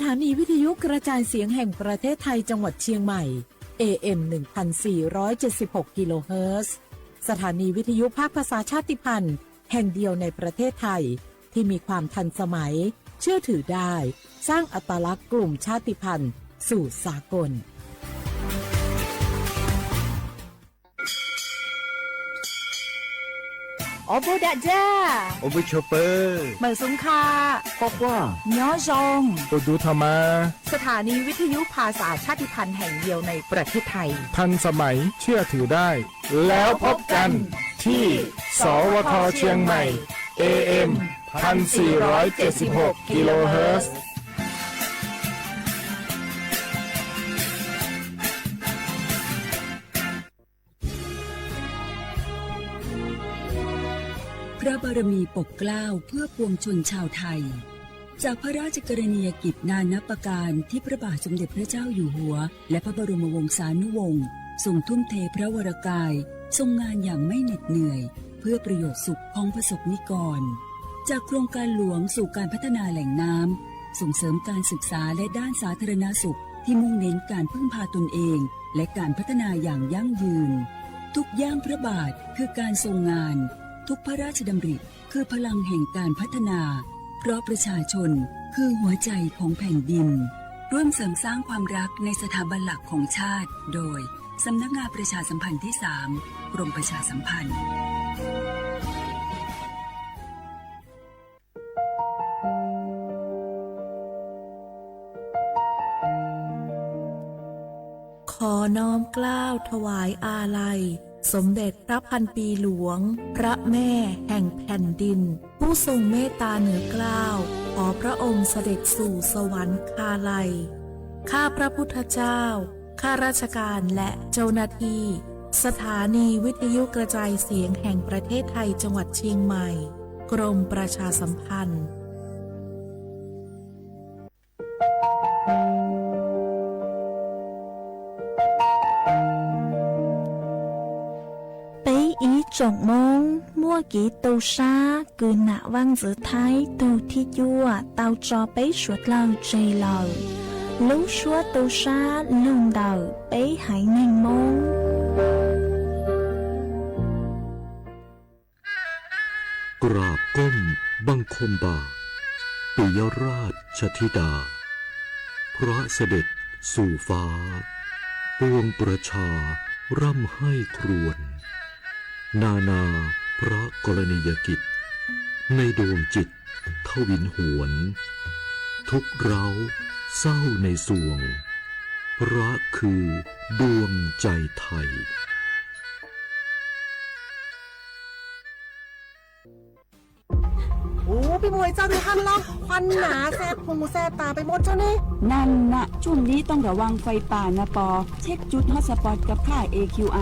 สถานีวิทยุกระจายเสียงแห่งประเทศไทยจังหวัดเชียงใหม่ เอ เอ็ม หนึ่งพันสี่ร้อยเจ็ดสิบหก กิโลเฮิรตซ์ สถานีวิทยุภาคภาษาชาติพันธุ์แห่งเดียวในประเทศไทย ที่มีความทันสมัย เชื่อถือได้ สร้างอัตลักษณ์กลุ่มชาติพันธุ์สู่สากล Ob pug dam ja, ob pug chua pawg, mawm xoo kha, quaj quaj, nyob zoo, tus dub tho mas. สถานีวิทยุภาษาชาติพันธุ์แห่งเดียวในประเทศไทย ทันสมัย เชื่อถือได้ แล้วพบกันที่ สวท เชียงใหม่ เอ เอ็ม พันสี่ร้อยเจ็ดสิบหก กิโลเฮิรตซ์ พระบารมีปกเกล้าเพื่อปวงชนชาวไทย จากพระราชกรณียกิจนานับประการที่พระบาทสมเด็จพระเจ้าอยู่หัว และพระบรมวงศานุวงศ์ทรงทุ่มเทพระวรกายทรงงานอย่างไม่เหน็ดเหนื่อย เพื่อประโยชน์สุขของประสบนิกร จากโครงการหลวงสู่การพัฒนาแหล่งน้ำ ส่งเสริมการศึกษาและด้านสาธารณสุขที่มุ่งเน้นการพึ่งพาตนเอง และการพัฒนาอย่างยั่งยืน ทุกย่างพระบาทคือการทรงงาน ทุกพระราชดำริคือพลังแห่งการพัฒนา เพราะประชาชนคือหัวใจของแผ่นดิน ร่วมเสริมสร้างความรักในสถาบันหลักของชาติ โดย สำนักงานประชาสัมพันธ์ที่สาม กรมประชาสัมพันธ์ ขอน้อมเกล้าถวายอาลัย สมเด็จพระพันปีหลวง พระแม่แห่งแผ่นดิน ผู้ทรงเมตตาเหนือเกล้า ขอพระองค์เสด็จสู่สวรรคาลัย ข้าพระพุทธเจ้า ข้าราชการและเจ้าหน้าที่ สถานีวิทยุกระจายเสียงแห่งประเทศไทยจังหวัดเชียงใหม่ กรมประชาสัมพันธ์ Peb ib tsoom Hmoob muaj kev tu sab kws nam vaj ntxwv Thaib tug thib cuaj tau tso peb suav dlawg tseg lawm. Lub suab tu sab lug ntawm peb haiv neeg Hmoob. กราบก้มบังคมบาท ปิยราชธิดา พระเสด็จสู่ฟ้า ปวงประชาร่ำไห้ครวญ นานาพระกรณียกิจ ในดวงจิตทวินหวน ทุกข์เร้าเศร้าในสวง พระคือดวงใจไทย Ub, peb mus ua zaj twg hab los khuam nas xes phoos xes tas peb muab tso ne. นั่นนะ ช่วงนี้ต้องระวังไฟป่านะปอ เช็คจุดฮอตสปอตกับค่า เอ คิว ไอ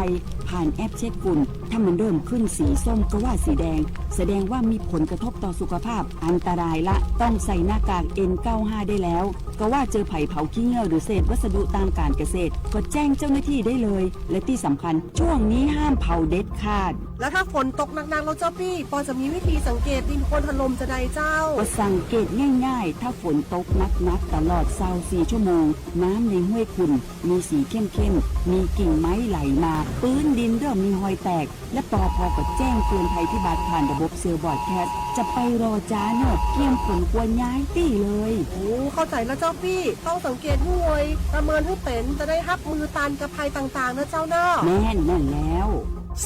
ผ่านแอปเช็คฝุ่น ถ้ามันเริ่มขึ้นสีส้มก็ว่าสีแดง แสดงว่ามีผลกระทบต่อสุขภาพ อันตรายละ ต้องใส่หน้ากาก เอ็น เก้าสิบห้า ได้แล้ว ก็ว่าเจอไผเผาขี้เง่าหรือเศษวัสดุทางการเกษตร ก็แจ้งเจ้าหน้าที่ได้เลย และที่สำคัญ ช่วงนี้ห้ามเผาเด็ดขาด แล้วถ้าฝนตกหนักๆ แล้วเจ้าปี้ ปอจะมีวิธีสังเกตดินโคลนถล่มจะใดเจ้า ก็สังเกตง่ายๆ ถ้าฝนตกหนักๆ ตลอดซาวสี่ชั่วโมง น้ำในห้วยขุ่นมีสีเข้มๆ มีกิ่งไม้ไหลมา พื้นดินเริ่มมีฮอยแตก และปอพอก็แจ้งเตือนภัยพิบัติผ่านระบบเซลล์บรอดแคสต์ จะไปรอจ้าเนอะ เตรียมขนครัวย้ายตี้เลย โอ้ เข้าใจแล้วเจ้าปี้ ต้องสังเกตให้ไว ประเมินให้เป็น จะได้ฮับมือตันกับภัยต่างๆ นะเจ้าเนอะ แม่นนั่นแล้ว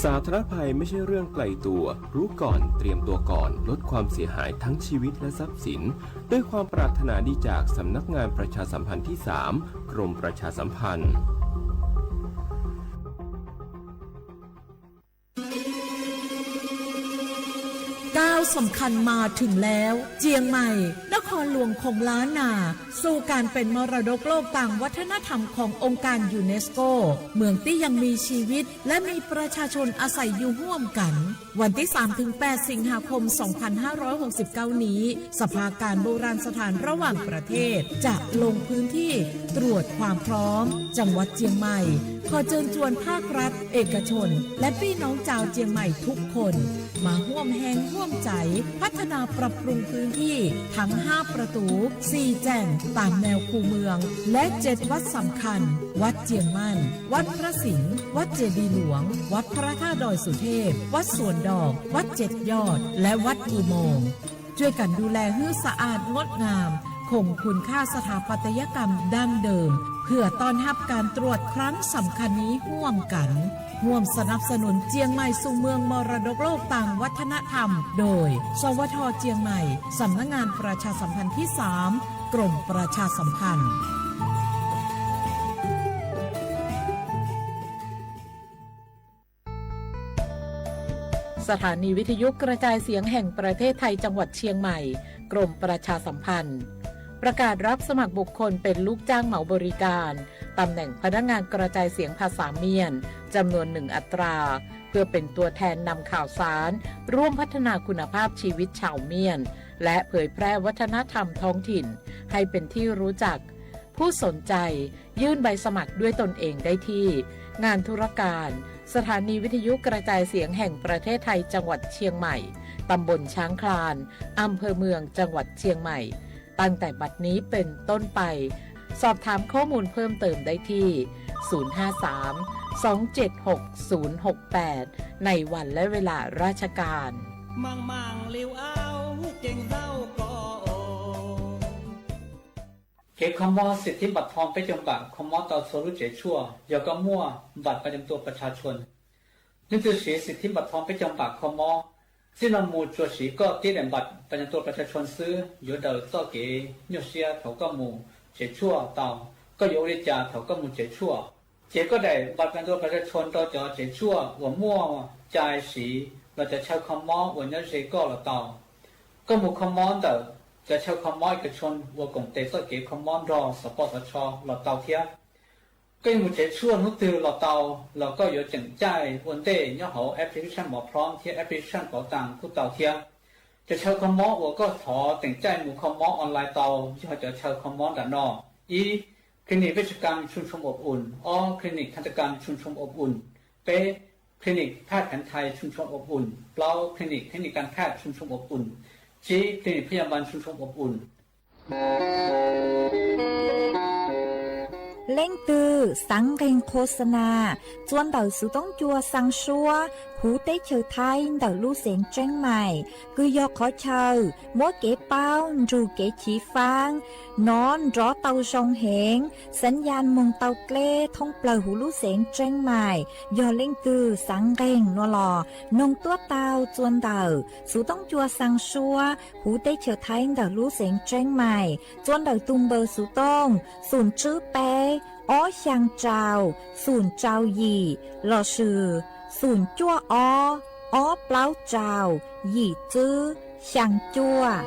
สาธารณภัยไม่ใช่เรื่องไกลตัว รู้ก่อน เตรียมตัวก่อน ลดความเสียหายทั้งชีวิตและทรัพย์สิน ด้วยความปรารถนาดีจากสำนักงานประชาสัมพันธ์ที่สาม กรมประชาสัมพันธ์ ก้าวสำคัญมาถึงแล้ว เจียงใหม่ นครหลวงของล้านนา สู่การเป็นมรดกโลกตามวัฒนธรรมขององค์การยูเนสโก เมืองที่ยังมีชีวิต และมีประชาชนอาศัยอยู่ร่วมกัน วันที่สามถึงแปด สิงหาคม สองพันห้าร้อยหกสิบเก้า นี้ สภาการโบราณสถานระหว่างประเทศ จะลงพื้นที่ตรวจความพร้อม จังหวัดเจียงใหม่ ขอเชิญชวนภาครัฐ เอกชน และพี่น้องชาวเจียงใหม่ทุกคน มาร่วมแฮงร่วมใจ พัฒนาปรับปรุงพื้นที่ทั้งห้าประตู สี่แจ่ง ตามแนวคูเมือง และเจ็ดวัดสำคัญ วัดเจียงมั่น วัดพระสิงห์ วัดเจดีย์หลวง วัดพระธาตุดอยสุเทพ วัดสวนดอก วัดเจ็ดยอด และวัดอุโมงค์ ช่วยกันดูแลให้สะอาดงดงาม คงคุณค่าสถาปัตยกรรมดั้งเดิม เพื่อต้อนรับการตรวจครั้งสำคัญนี้ร่วมกัน ร่วมสนับสนุนเจียงใหม่สู่เมืองมรดกโลกทางวัฒนธรรม โดย สวท เจียงใหม่ สำนักงานประชาสัมพันธ์ที่สาม กรมประชาสัมพันธ์ สถานีวิทยุกระจายเสียงแห่งประเทศไทยจังหวัดเชียงใหม่ กรมประชาสัมพันธ์ ประกาศรับสมัครบุคคลเป็นลูกจ้างเหมาบริการ ตำแหน่งพนักงานกระจายเสียงภาษาเมียน จำนวนหนึ่งอัตรา เพื่อเป็นตัวแทนนำข่าวสาร ร่วมพัฒนาคุณภาพชีวิตชาวเมียน และเผยแพร่วัฒนธรรมท้องถิ่น ให้เป็นที่รู้จัก ผู้สนใจยื่นใบสมัครด้วยตนเองได้ที่ งานธุรการ สถานีวิทยุกระจายเสียงแห่งประเทศไทยจังหวัดเชียงใหม่ ตำบลช้างคลาน อำเภอเมืองจังหวัดเชียงใหม่ ตั้งแต่บัดนี้เป็นต้นไป สอบถามข้อมูลเพิ่มเติมได้ที่ ศูนย์ห้าสาม สองเจ็ดหก ศูนย์หกแปด ในวันและเวลาราชการ Kev kho mob สิทธิบัตรทอง peb caug npam kho mob tau txhua lub tsev tshuaj yog koj muaj บัตรประจำตัวประชาชน. Leej twg siv สิทธิบัตรทอง peb caug npam kho mob, txij no mus tsuas siv koj tib daim บัตรประจำตัวประชาชน xwb yuav daws txoj kev nyuaj siab thaum koj mus tsev tshuaj tau. Koj yuav ua li cas thaum koj mus tsev tshuaj? Cev koj daim บัตรประจำตัวประชาชน rau cov tsev tshuaj uas muaj cai siv los cov chaw kho mob uas nyob ze koj los tau. Koj mus kho mob ntawm cov chaw kho mob เอกชน uas koom tes txoj kev kho mob nrog สปสช los tau thiab. Koj yuav mus tsev tshuaj hnub twg los tau, los koj yuav cheem caij ua ntej nyob hauv application หมอพร้อม thiab application เป๋าตัง kuj tau thiab. Cov chaw kho mob uas koj thov cheem caij mus kho mob online tau yog cov chaw kho mob nram no: ib, Clinic เวชกรรมชุมชนอบอุ่น, ob, Clinic ทันตกรรมชุมชนอบอุ่น, peb, Clinic แพทย์แผนไทยชุมชนอบอุ่น, plaub, Clinic เทคนิคการแพทย์ชุมชนอบอุ่น, tsib, Clinic พยาบาลชุมชนอบอุ่น. Leej twg xav nqeeg qhua xa nas, txua ntawm xuv toob cua xaa suab huv teb chaws Thaib ntawm lub xeev Tseeb Maim, kws yog qhov chaw muab kev paub nrug kev chiv faab nov nrov tau zoo heev, xav yaj moog tau dleb thoob plawg huv lub xeev Tseeb Maim. Yog leej twg xav nqeeg nuav los noog tuab taug txua ntawm xuv toob cua xaa suab huv teb chaws Thaib ntawm lub xeev Tseeb Maim, txua ntawm tug npawb xuv tooj xoom tswb peb, ob xyaa rau, xoom rau yim, lossis xoom cuaj ob, ob plaub rau, yim tswb, xyaa cuaj.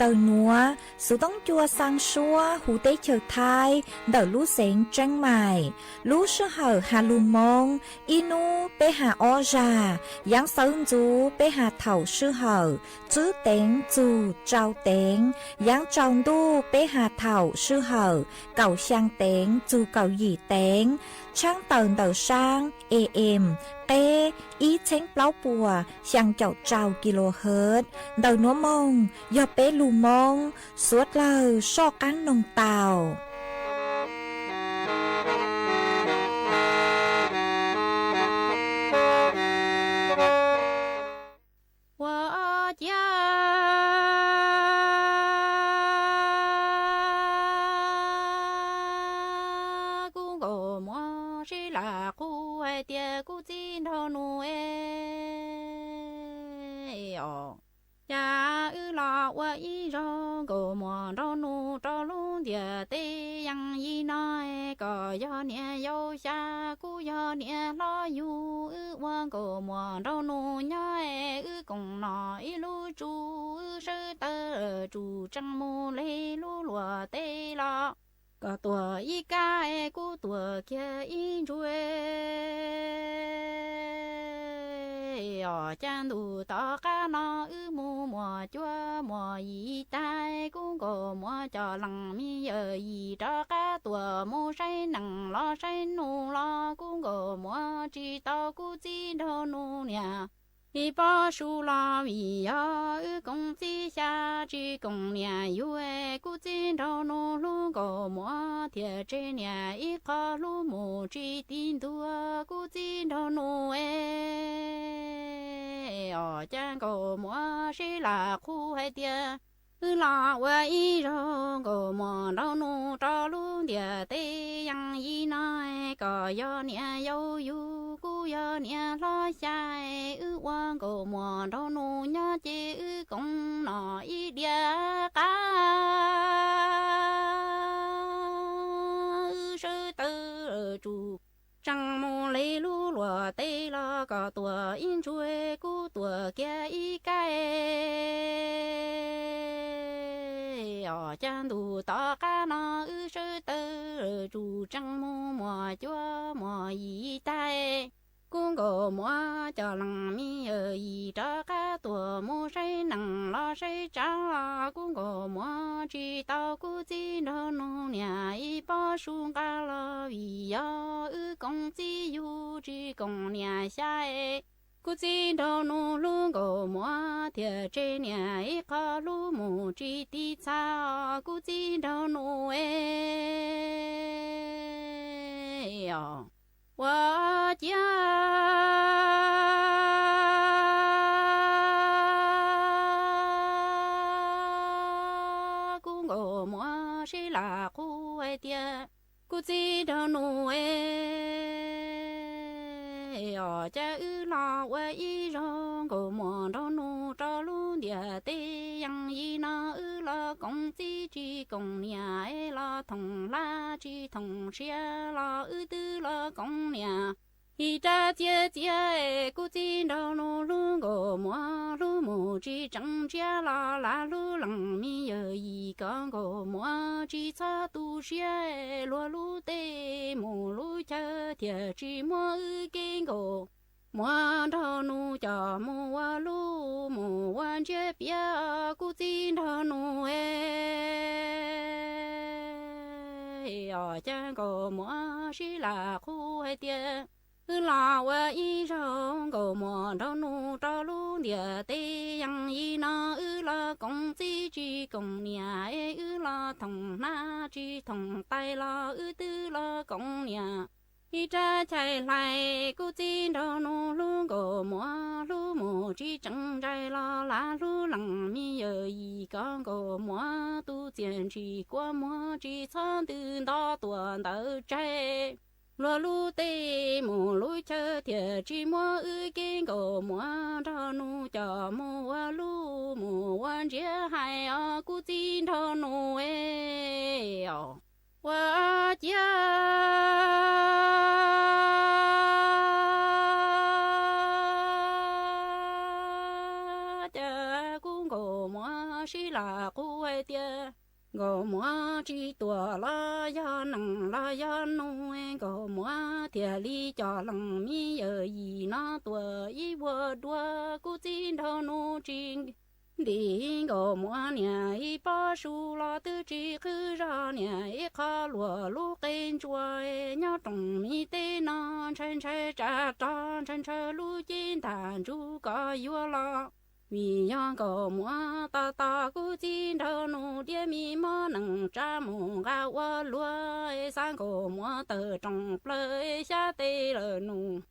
Ntawm nuav, xuv toob cua xaa suab huv teb chaws Thaib ntawm lub xeev Tseeb Maim, lub sij hawm has lug Moob, ib nub peb has ob zag, yaav xawv ntxuv peb has thaum sij hawm tswb teev txug rau teev, yaav tsaus ntuj peb has thaum sij hawm kaum xyaa teev txug kaum yim teev, tshaab tawm ntawm saab A M, qeb ib txheeb plaub puas xyaa caum rau kilohertz. Ntawm nuav moog yog peb lug Moob, suav dlawg soj qaab noog tau. Ua ciav kuv nkauj muam sib lam qhuas hais tias kuv txiv nraug nus es os, cas wb los ua ib zaug nkauj muam nraug nus rau lub ntiaj teb yees yim no. Koj yog niam yau xya, kuv yog niam hlob yug, wb ua nkauj muam nraug nus nyob es wb koom noj ib lub tsuj, wb sawv tawm tsuj tsees mus le lub luam teb los. Koj tuag ib kab es kuv tuag kiag ib ntsuj. Os, caij ntuj tom qab no wb mus muas cuab muas yim tag, kuv nkauj muam cov leej me yawm yim rov qab tuaj mus saib neej los saib nus los kuv nkauj muam tsis tau kuv txiv nraug nus niam ib pob su los vim yog wb koom txiv xya tsis koom niam yug. Kuv txiv nraug nus hlub nkauj muam thiaj tseg niam ib qho hlub mus tsis ti ntua kuv txiv nraug nus es. Os, caij nkauj muam sib lam qhuas hais tias wb los ua ib zaug nkauj muam nraug nus rau lub ntiaj teb yeej yim no. Koj yog niam yau yug, kuv yog niam hlob xya, wb ua nkauj muam nraug nus nyob ces wb koom noj ib diav qab. Wb sawv tawm tsum tsees mus li lub luam teb los koj tuaj ib ntsuag, kuv tuaj kiag ib kaib. Os, caij ntuj tom qab no wb sawv tawm tsum tsees mus muas cuab muas yim tag, kuv nkauj muam cov leej me yawm yim rov qab tuaj mus saib neej los saib tsav los kuv nkauj muam tsis tau kuv txiv nraug nus niam ib pob su nqa los vim yog wb koom txiv yug tsis koom niam xya. Kuv txiv nraug nus hlub nkauj muam thiaj tseg niam ib qho hlub mus tsis ti txha kuv txiv nraug nus es. Os, ua ciav kuv nkauj muam sib lam qhuas hais tias kuv txiv nraug nus es. Os, caij wb los ua ib zaug nkauj muam nraug nus rau lub ntiaj teb yeej yim no, wb los koom txiv tsis koom niam es los thoom hlab tsis thoom siab los wb twb los koom niam. Ib rab txiav txiav es kuv txiv nraug nus hlub nkauj muam hlub mus tsis tseem ntsiab los lav hlub leej me yawm yim kom nkauj muam tsis txhob tu siab es luag lub teb mus lub chaw thiaj tsis muab wb kev nkauj muam nraug nus coj mus ua lub mus ua ntsiab piav kuv txiv nraug nus es. Os, caij nkauj muam sib lam qhuas hais tias wb los ua ib zaug nkauj muam nraug nus rau lub ntiaj teb yeej yim no, wb los koom txiv tsis koom niam es wb los thoom hnab tsis thoom tais los wb twb los koom niam. Ib rab chais hlais kuv txiv nraug nus hlub nkauj muam hlub mus tsis tseem ntsais los lav hlub leej me yawm yim kom nkauj muam tus txiaj ntsim kua muag tsis txhob ntws nto tuaj ntawm tsaig. Luag lub teb mus lub chaw thiaj tsis muab wb kev nkauj muam nraug nus coj mus ua lub mus ua ntsiab hais os kuv txiv nraug nus es. Ua ciav cas kuv nkauj muam sib lam qhuas hais tias nkauj muam tsis tuaj los yog neej los yog nus, nkauj muam thiaj li coj leej me yawm yim no tuaj ib vuag dua kuv txiv nraug nus tsis ntim nkauj muam niam ib pob su los twb tsis qhwv zog niam ib qho luag lub qe ntsuag nyob rooj mi teb no ntshai ntshai tsa rog ntshai ntshai lub cev ntag ntsuj kom yuav los. Vim yog nkauj muam tos tos kuv txiv nraug nus diab mi mob neej tsa mus nqa ua luag, xav nkauj muam tawg rooj plaws xyab tes lawm nus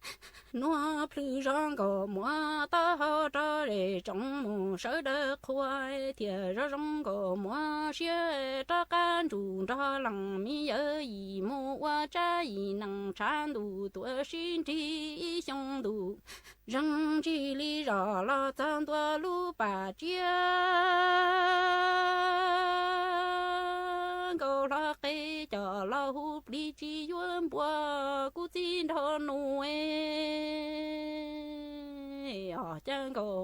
nuag plhws zog nkauj muam taub hau rau zej tsoom mus sawv daws qhuas, thiaj zoo zoo nkauj muam siab rov qab ntsug nrog leej me yawm yim mus ua tsab yim neej tshav ntuj tuaj sib nrig ib xyoo ntuj. Zeeg ntsis li zog los txog ntua lub pas tsiab, nkauj hlob qe coj los hu plig tsis yuav npua kuv txiv nraug nus es. Os, caij nkauj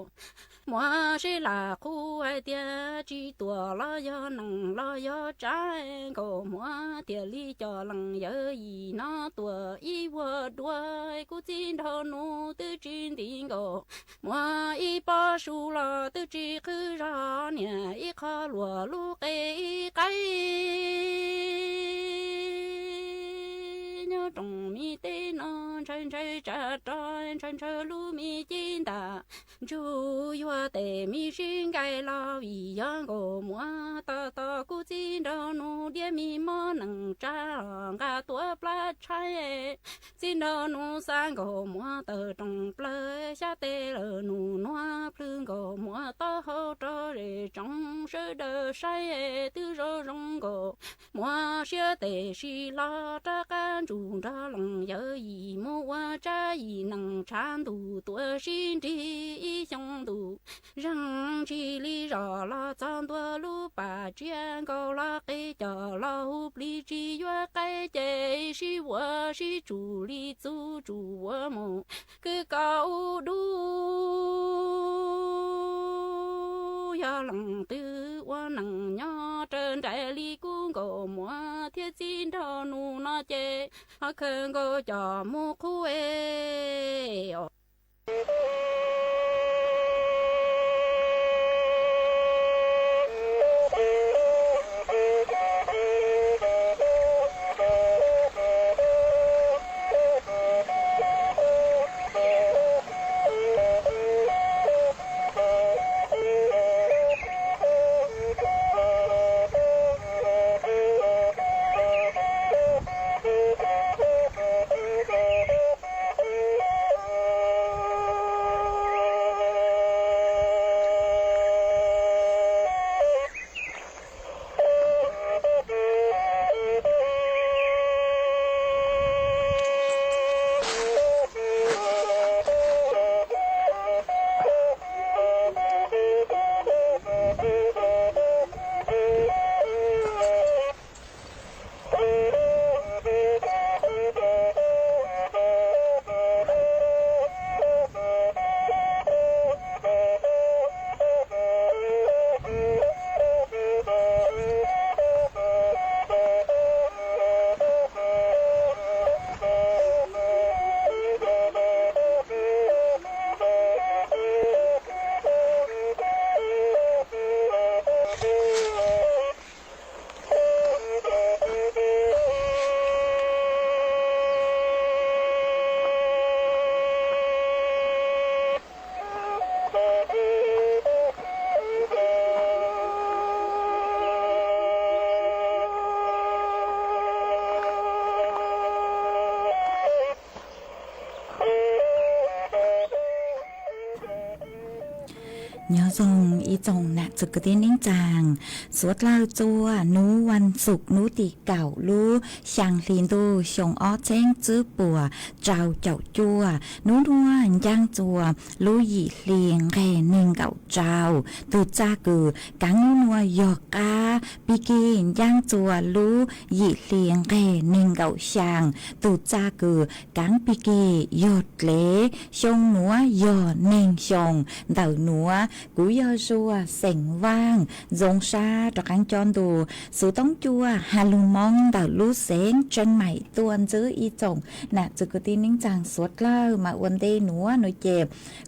Muab sib lam qhuas hais tias tsis tuam los yog nees los yog tsav, Nkauj Muas thiaj li coj leej yawm yim no tuam ib vuag dua. Kuv txiv nraug nus twb tsis nti Nkauj Muas ib pob su los twb tsis qhwv zog, niam ib qho luam lub qe ib qaib. Nyob rooj me teb no ntshaw ntshaw tsa rog, ntshaw ntshaw lub me cev ntam ntsug, yuav tes me sib nqaij los vim yog Nkauj Muas tos tos kuv txiv nraug nus diab me mob nees tsa los nqa tuav plab tshaib. Txiv nraug nus xa Nkauj Muas tawm rooj plaws xyab tes lawm nus nuav plhws Nkauj Muas taub hau rau zej tsoom sawv daws saib twb zoo zoo Nkauj Muas siab tes sib los rov qab ntsug nrog leej yawm yim mus ua tsab yim nees tshav ntuj tuaj sib nrig ib xyoo ntuj zeeg ntsis li zos los txog ntua lub pas tsiab nkaus los qe coj los hu plig tsis yuav qaib ces sib vuam sib tsum li txuj tsum vuam mus kwv kaus ub dub. Yog leej twg ua neej nyob raws nraim li kuv Nkauj Muas thiab txiv nraug nus no ces ho khawm nkaus coj mus qhuas es. Nyob zoo ib tsoom nam txwv kwv tij neej tsaa, suav dlawg txua nub vas xuv nub tim kaum lub xyaa hli ntuj xyoo ob txheeb tsib puas rau caum cuaj, nub nuav ncaaj txua lub yim hli nqeg neeg nkaum rau, tug txaj kws kaav nub nuav yog qaab pig kig. Ncaaj txua lub yim hli nqeg neeg nkaum xyaa, tug txaj kws kaav pig kig yog dlev. Xyoo nuav yog neeg xyoo. Ntawm nuav kuv yog Zuag xeem Vaaj, zoo sab rov qaab cob ntu xuv toob cuaj has lug Moob ntawm lub xeev Tseeb Maim tuaj ntsib ib tsoom nam txwv kwv tij neej tsaa suav dlawg. Mas ua ntej nuav nuav ces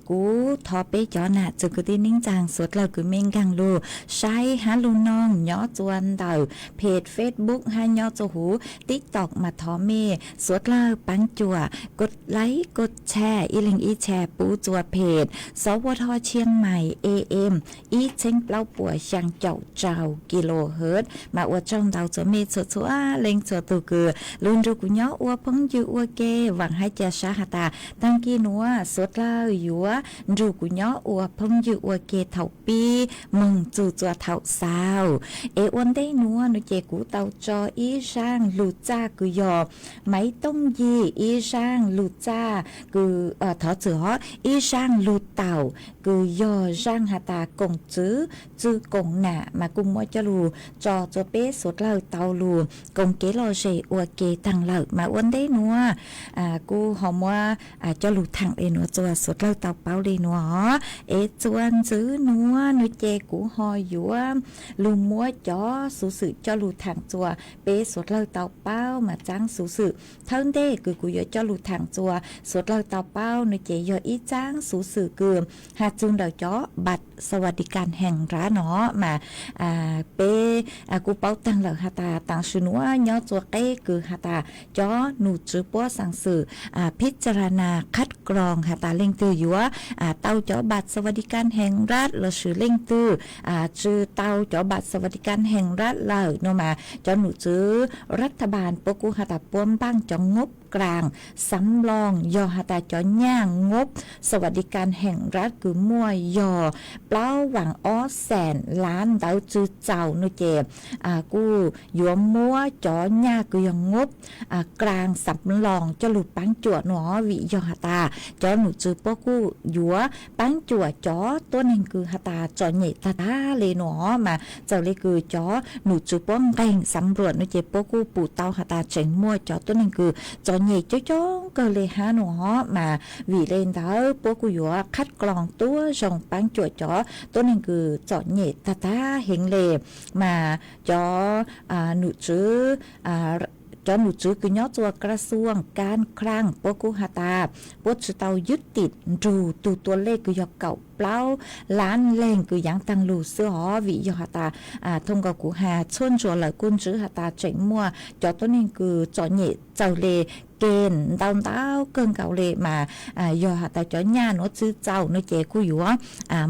kuv thov peb cov nam txwv kwv tij neej tsaa suav dlawg kws mej nkaag lug saib hab lug noog nyob txua ntawm peg Facebook hab nyob txua huv TikTok mas thov mej suav dlawg paab cuam kos laib kos tshaj ib leeg ib tshaj pub txua peg Xov Ua Dho Tshiab Mais A M ib txheeb plaub puas xyaa caum rau kilohertz. Mas ua tsaug ntau txhua mej txhua txhua leej txhua tug kws lug nrug kuv nyob ua phooj ywg ua ke. Vaam hab ca sab has tas taag kis nuav suav dlawg yuav nrug kuv nyob ua phooj ywg ua ke thaum pib moog txug txua thaum xaus. Es ua ntej nuav nuav ces kuv tau tso ib zaaj lug txaj kws yog maiv tooj yig, ib zaaj lug txaj kws, thov txwm hov, ib zaaj lug taum kws yog raj has tas koom txwv txwv koom nam mas kuj muab coj lug tso tsua peb suav dlawg tau lug koom kev lom zem ua ke taag lawm mas ua ntej nuav kuj ho muab coj lug thaam le nuav tsua suav dlawg tau paub le nuav os. Es tsua ntxiv nuav nuav ces kuv ho yuav lug muab cov xuv xwm coj lug thaam tsua peb suav dlawg tau paub mas txaab xuv xwm thawj ntej kws kuv yuav coj lug thaam tsua suav dlawg tau paub nuav ces yog ib txaab xuv xwm kws has txug ntawm cov บัตรสวัสดิการแห่งรัฐ no mas peb kuj paub taag lawm has tas taam sim nuav nyob tsua qeb kws has tas cov nom tswv puab xaam xwm พิจารณาคัดกรอง has tas leej twg yuav tau cov บัตรสวัสดิการแห่งรัฐ lossis leej twg tsi tau cov บัตรสวัสดิการแห่งรัฐ lawm no mas cov nom tswv รัฐบาล puab kuj has tas puab npaaj cov งบกลางสำรอง yog has tas cov nyaj งบสวัสดิการแห่งรัฐ kws muaj yog plaub vaam ob xees lab ntawd tsi txaus no ces kuj yuav muab cov nyaj kws yog งบกลางสำรอง coj lug paab cuam no vim yog has tas cov nom tswv puab kuj yuav paab cuam cov tuab neeg kws has tas txom nyem tag tag le no mas txawm le kws cov nom tswv puab nqeeg สำรวจ no ces puab kuj pum tau has tas tseem muaj cov tuab neeg kws txom nyem coob coob kawg le hab no mas vim le ntawd puab kuj yuav คัดกรอง tuab zoo paab cuam cov tuab neeg kws txom nyem tag tag heev le mas cov nom tswv cov nom tswv kws nyob tsua กระทรวงการคลัง puab kuj has tas puab tsi tau ยึดติด nrug tug ตัวเลข kws yog kaum plaub lab leeg kws yaav taag lug xwb os vim yog has tas thooj nkaus kuv has txhua ntsuas lawm kuj ntsib has tas tseem muaj cov tuab neeg kws txom nyem txaus le ke ntau ntau kawg nkaus le mas yog has tas cov nyaj nuav tsi txaus no ces kuj yuav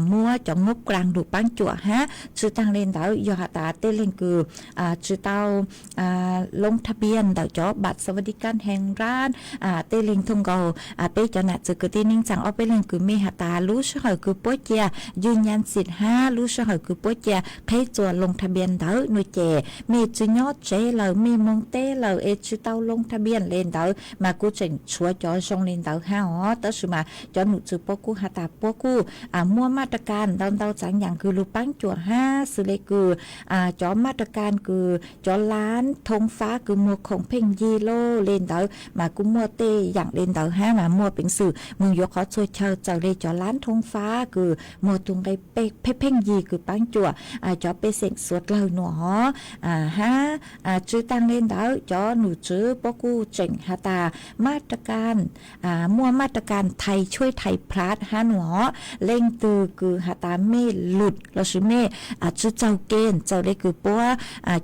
muab cov งบกลาง lug paab cuam hab tsi taag le ntawd yog has tas tej leeg kws tsi tau ลงทะเบียน ntawm cov บัตรสวัสดิการแห่งรัฐ tej leeg thooj nkaus peb cov nam txwv kwv tij neej tsaa ob peb leeg kws mej has tas lub sij hawm kws puab cia ยืนยันสิทธิ์ hab lub sij hawm kws puab cia qheb tsua ลงทะเบียน ntawd no ces mej tsi nyob tsev lawm mej moog teb lawm es tsi tau ลงทะเบียน le ntawd mas kuj tseem tshuav cov zoo le ntawd hab os. Tab sis mas cov nom tswv puab kuj has tas puab kuj muaj มาตรการ ntau ntau txaav yaam kws lug paab cuam hab xws le kws cov มาตรการ kws cov lab thoob fab kws muag khoom pheej yig loj le ntawd mas kuj muaj tej yaam le ntawd hab mas muaj peev xwm moog yuav qhov txhua chaw txawm le cov lab thoob fab kws muag tug nqe pheej pheej yig kws paab cuam cov pej xeem suav dlawg no hab tsi taag le ntawd cov nom tswv puab kuj tseem has tas มาตรการ muaj มาตรการ ไทยช่วยไทยพลัส hab no os. Leej twg kws has tas mej lud lossis mej tsi txaus ke txawm le kws puab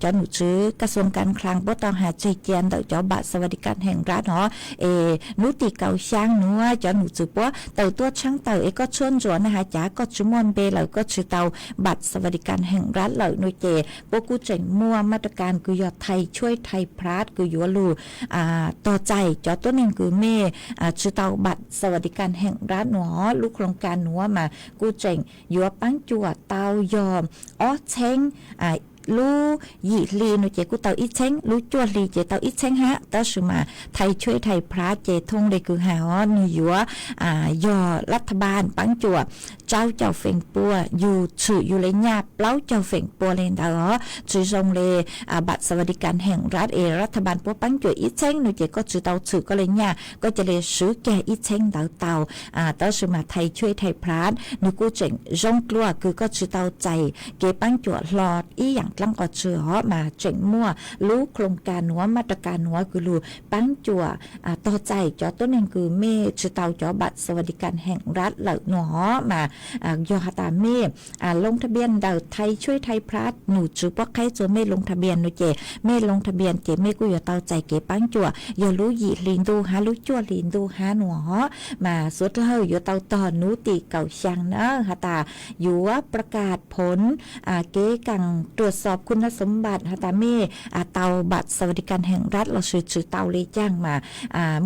cov nom tswv กระทรวงการคลัง puab tau has tseg cia ntawm cov บัตรสวัสดิการแห่งรัฐ no es nub tim kaum xyaa nuav cov nom tswv puab tawm tuaj tshaab tawm es koj tshuab ntsuam na has cav koj tsi muaj npe lawm koj tsi tau บัตรสวัสดิการแห่งรัฐ lawm no ces puab kuj tseem muaj มาตรการ kws yog ไทยช่วยไทยพลัส kws yuav lug tog txais cov tuab neeg kws mej tsi tau บัตรสวัสดิการแห่งรัฐ no. Lub โครงการ nuav mas kuj tseem yuav paab cuam tau yog ob txheeb, lub yim hli no ces kuj tau ib txheeb, lub cuaj hli ces tau ib txheeb hab, tab sis mas ไทยช่วยไทยพลัส ces thooj le kws has os nwg yuav yog รัฐบาล paab cuam rau caum feem pua, yug tshwm yug le nyaj plaub caug feem pua le ntawd os. Tsi zoo le บัตรสวัสดิการแห่งรัฐ es รัฐบาล puab paab cuam ib txheeb no ces koj tsi tau tshwm koj le nyaj, koj ca le swv kiag ib txheeb ntawd tau. Tab sis mas ไทยช่วยไทยพลัส nwg kuj tseem zoo dlua kws koj tsi tau txais kev paab cuam hlo ib yaam dlaab qhov txhia os, mas tseem muaj lub โครงการ nuav, มาตรการ nuav kws lug paab cuam tog txais cov tuab neeg kws mej tsi tau cov บัตรสวัสดิการแห่งรัฐ lawm no os. Mas yog has tas mej ลงทะเบียน ntawm ไทยช่วยไทยพลัส nom tswv puab qheb tsua mej ลงทะเบียน no ces mej ลงทะเบียน ces mej kuj yuav tau txais kev paab cuam yog lub yim hli ntuj hab lub cuaj hli ntuj hab no os. Mas suav dlawg yuav tau tog nub tim kaum xyaa na has tas yuav ประกาศผล kev kaam ตรวจสอบคุณสมบัติ has tas mej tau บัตรสวัสดิการแห่งรัฐ lossis tsi tau le caag mas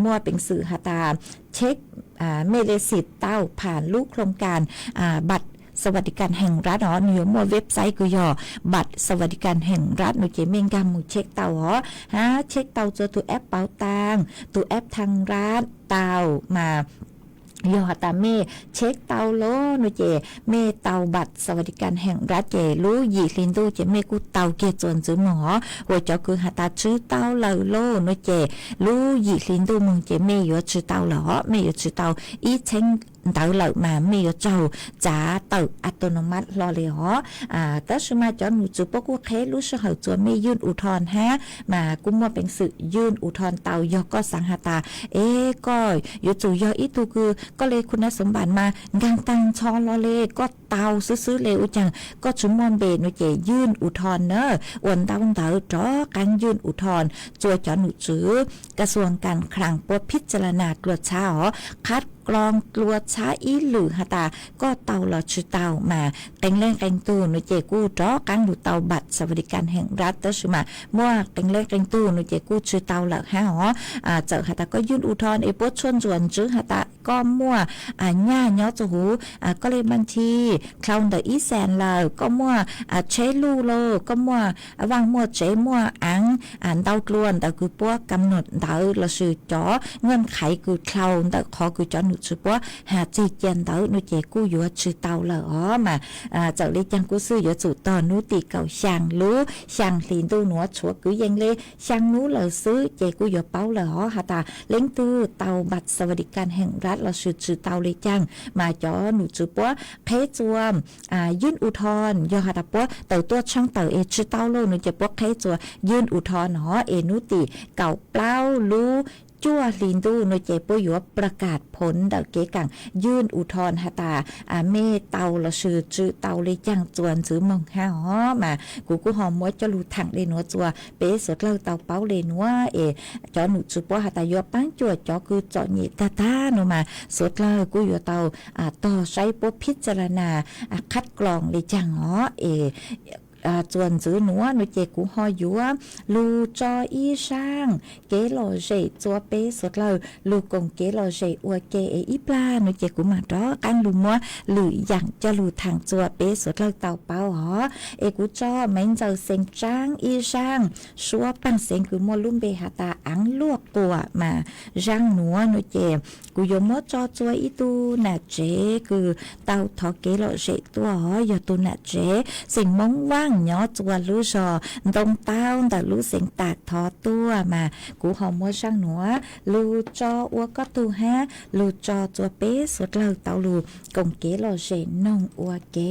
muaj peev xwm has tas check mej le xim tau ผ่าน lub โครงการ บัตรสวัสดิการแห่งรัฐ no. Nwg yuav muaj website kws yog บัตรสวัสดิการแห่งรัฐ no ces mej nkaag moog check tau os, hab check tau tsua tug แอปเป๋าตัง tug แอปไทยรัฐ tau mas yog has tas mej check tau lawm no ces mej tau npam xas vas di kas heem nrad ces lub yim hli ntuj ces mej kuj tau kiag txuas ntxwv moog os. Ua cov kws has tas tsw tau lawm lauj no ces lub yim hli ntuj moog ces mej yuav tsw tau lawm os, mej yuav tsw tau ib txheeb ntawd lawm mas mej yuav raug txav tawm autonomous hlo li os. Tab sis mas cov num tswv puab kuj qheb lub sij hawm txuas mejยื่นอุทธรณ์hab mas kuj muaj peev xwmยื่นอุทธรณ์tau. Yog koj xaav has tas es koj yuav tsum yog ib tug kws koj leคุณสมบัติmas nkaag taag nrho los le koj tau xwb xwb le ua caag koj tsw muaj npe no cesยื่นอุทธรณ์na. Ua ntau ntawd rov qaabยื่นอุทธรณ์ txuas cov num tswv กระทรวงการคลัง puab พิจารณา dlua txhab os, qhab kloog dlua txhab ib lwm has tas koj tau los tsw tau mas qee leej qee tug no ces kuj rov qaab lug tau npam xas vas di kas heem nrad tab sis mas muaj qee leej qee tug no ces kuj tsw tau lawm hab os. Txawm has tas kojยื่นอุทธรณ์es puab tshuaj ntsuam ntswv has tas koj muaj nyaj nyob txug huv, koj le npaj thi dlhau ntawm ib xees lawm, koj muaj tsheb luj lawm, koj muaj vaaj muaj tsev muaj aav ntau dlua ntawm kws puab kam num ntawd lossis cov nyiaj qhaiv kws dlhau ntawm qhov kws cov num tswv puab has txig cia ntawd no ces kuj yuav tsw tau lawm os mas. Txawm le caag kuj xwb yuav tsum tog nub tim kaum xyaa lub xyaa hli ntuj nuav tshuav kwv yees le xyaa nub lawm xwb ces kuj yuav paub lawm os has tas leej twg tau npam xas vas di kas heem nrad lossis tsw tau le caag mas cov num tswv puab qheb txuasยื่นอุทธรณ์. Yog has tas puab tawm tuaj tshaaj tawm es tsw tau lawm no ces puab qheb txuasยื่นอุทธรณ์no es nub tim kaum plaub lub cuaj hli ntuj no ces puab yuav ประกาศผล ntawm kev kaamยื่นอุทธรณ์has tas mej tau lossis tsw tau le caag txuas ntxwv moog hab os mas. Kuv kuj ho muab coj lug thaam le nuav txuas peb suav dlawg tau paub le nuav es cov num tswv puab has tas yuav paab cuam cov kws txom nyem tag tag no mas suav dlawg kuj yuav tau tog saib puab พิจารณา qhab kloog le caag os es txuas ntxwv nuav no ces kuv ho yuav lug tso ib zaaj kev lom zem txuas peb suav dlawg lug koom kev lom zem ua ke es ib plag no ces kuv maam rov qaab lug muab lwm yaam coj lug thaam txuas peb suav dlawg tau paub os. Es kuv tso Maiv Ntxawm Xeem Tsaab ib zaaj suab paaj xeev kws muaj lub npe has tas Aav Luaj Quas mas zaaj nuav no ces kuv yuav muab tso txuas ib tug nam tsev kws tau thov kev lom zem tuaj os, yog tug nam tsev xeem Moob Vaaj nyob txuas lub zog Ntoo Taub ntawm lub xeev Tam Thov tuaj mas kuv ho muab zaaj nuav lug tso ua koj tug hab lug tso txuas peb suav dlawg tau lug koom kev lom zem noog ua ke.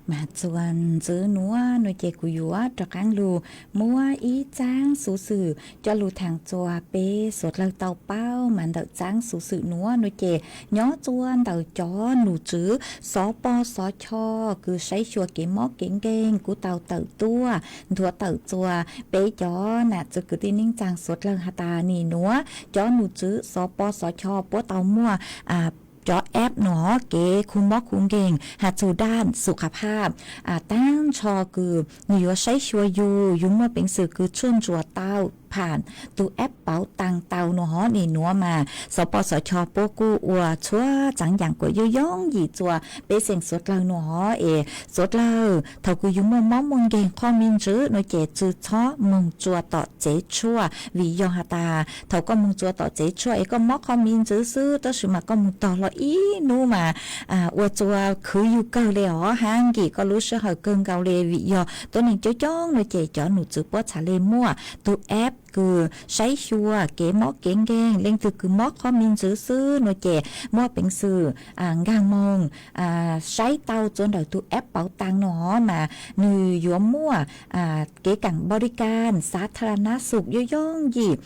Mas txuas ntxiv nuav no ces kuv yuav rov qaab lug muab ib txaab xuv xwm coj lug thaam txug peb suav dlawg tau paub. Mas ntawm txaab xuv xwm nuav no ces nyob txuas ntawm cov num tswv xov pos xov chos kws saib xyuas kev mob kev nkeeg kuj tau tawm tuaj nthuav tawm txuas peb cov nam txiv kwv tij neej tsaa suav dlawg has tas nim nuav cov num tswv xov pos xov chos puab tau muaj cov app nuav kev khu mob khu nkeeg has txug daj xu kha phaj taab nrho kws nwg yuav saib xyuas yug, yug muaj peev xwm kws tshuaj ntsuas tau pham tug app pauv taag tau nuav hov. Nim nuav mas xov pos xov chos puab kuj ua txhua tsaam yaam kuas yooj yooj yim txuas peb xeem suav dlawg nuav hov. Es suav dlawg thaus kws yug muaj mob muaj nkeeg qhov me ntsis no ces tsi txhob moog tsua tom tsev tshuaj, vim yog has tas thaus koj moog tsua tom tsev tshuaj es koj mob qhov me ntsis xwb, tab sis mas koj moog tog hlo ib nub mas ua tsua khwv yug kawg le hov, hab nkim koj lub sij hawm kawg nkaus le. Vim yog tuab neeg coob coob no ces cov num tswv puab txhad le muaj tug app kws saib xyuas kev mob kev nkeeg, leej twg kws mob qhov me ntsis xwb no ces muaj peev xwm nkaag moog saib tau tsua ntawm tug app pauv taag no hov. Mas nwg yuav muaj kev kaam bau di kaam xav tha ra nab xum yooj yooj yim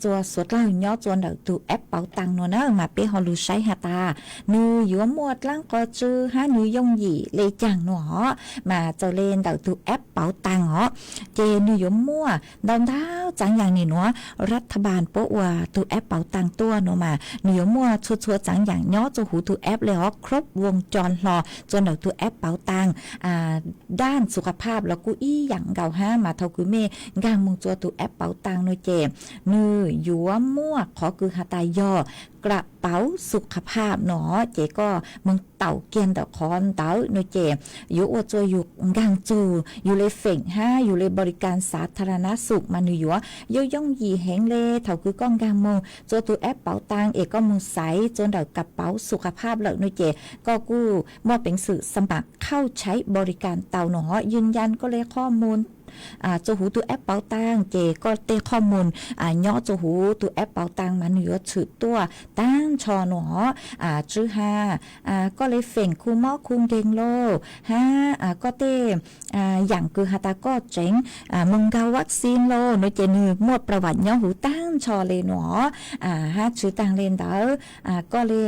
tsua suav dlawg nyob tsua ntawm tug app pauv taag no na. Mas peb ho lug saib has tas nwg yuav muaj dlaab qhov tsw hab nwg yooj yim le caag no hov. Mas txawm le ntawm tug app pauv taag hov ces nwg yuav muaj ntau ntau tsaam yaam nim nuav rat tha npaas puab ua tug app pauv taag tuaj no mas nwg yuav muaj txhua txhua tsaam yaam nyob tsua huv tug app le hov, khrob voos co hlo tsua ntawm tug app pauv taag. Daj xu kha phaj los kuj ib yaam nkaus hab, mas thaus kws mej nkaag moog tsua tug app pauv taag no ces nwg yuav muaj qhov kws has tas yog kra pauv xu kha phaj no ces koj moog taum kiag ntawm qhov ntawd no ces yuav ua tsua yug nkaag tsug, yug le feem hab yug le bau di kaam xav tha ra nab xum mas nwg yuav yooj yooj yim heev le. Thaus kws koj nkaag moog tsua tug app pauv taag es koj moog xaiv tsua ntawm kra pauv xu kha phaj lawm no ces koj kuj muaj peev xwm xa mam khauj tshaiv bau di kaam tau no hov. Yws yas koj le qhov moog tsua huv tug app pauv taag ces koj tej qhov moog nyob tsua huv tug app pauv taag mas nwg yuav tshwm tuaj taag nrho no hov. Tsw has koj le feem khu mob khu nkeeg lauj hab koj tej yaam kws has tas koj tseev moog nkaag vaccine lauj no ces nwg muaj pla vam nyob huv taag nrho le no hov. Hab tsw taag le ntawd koj le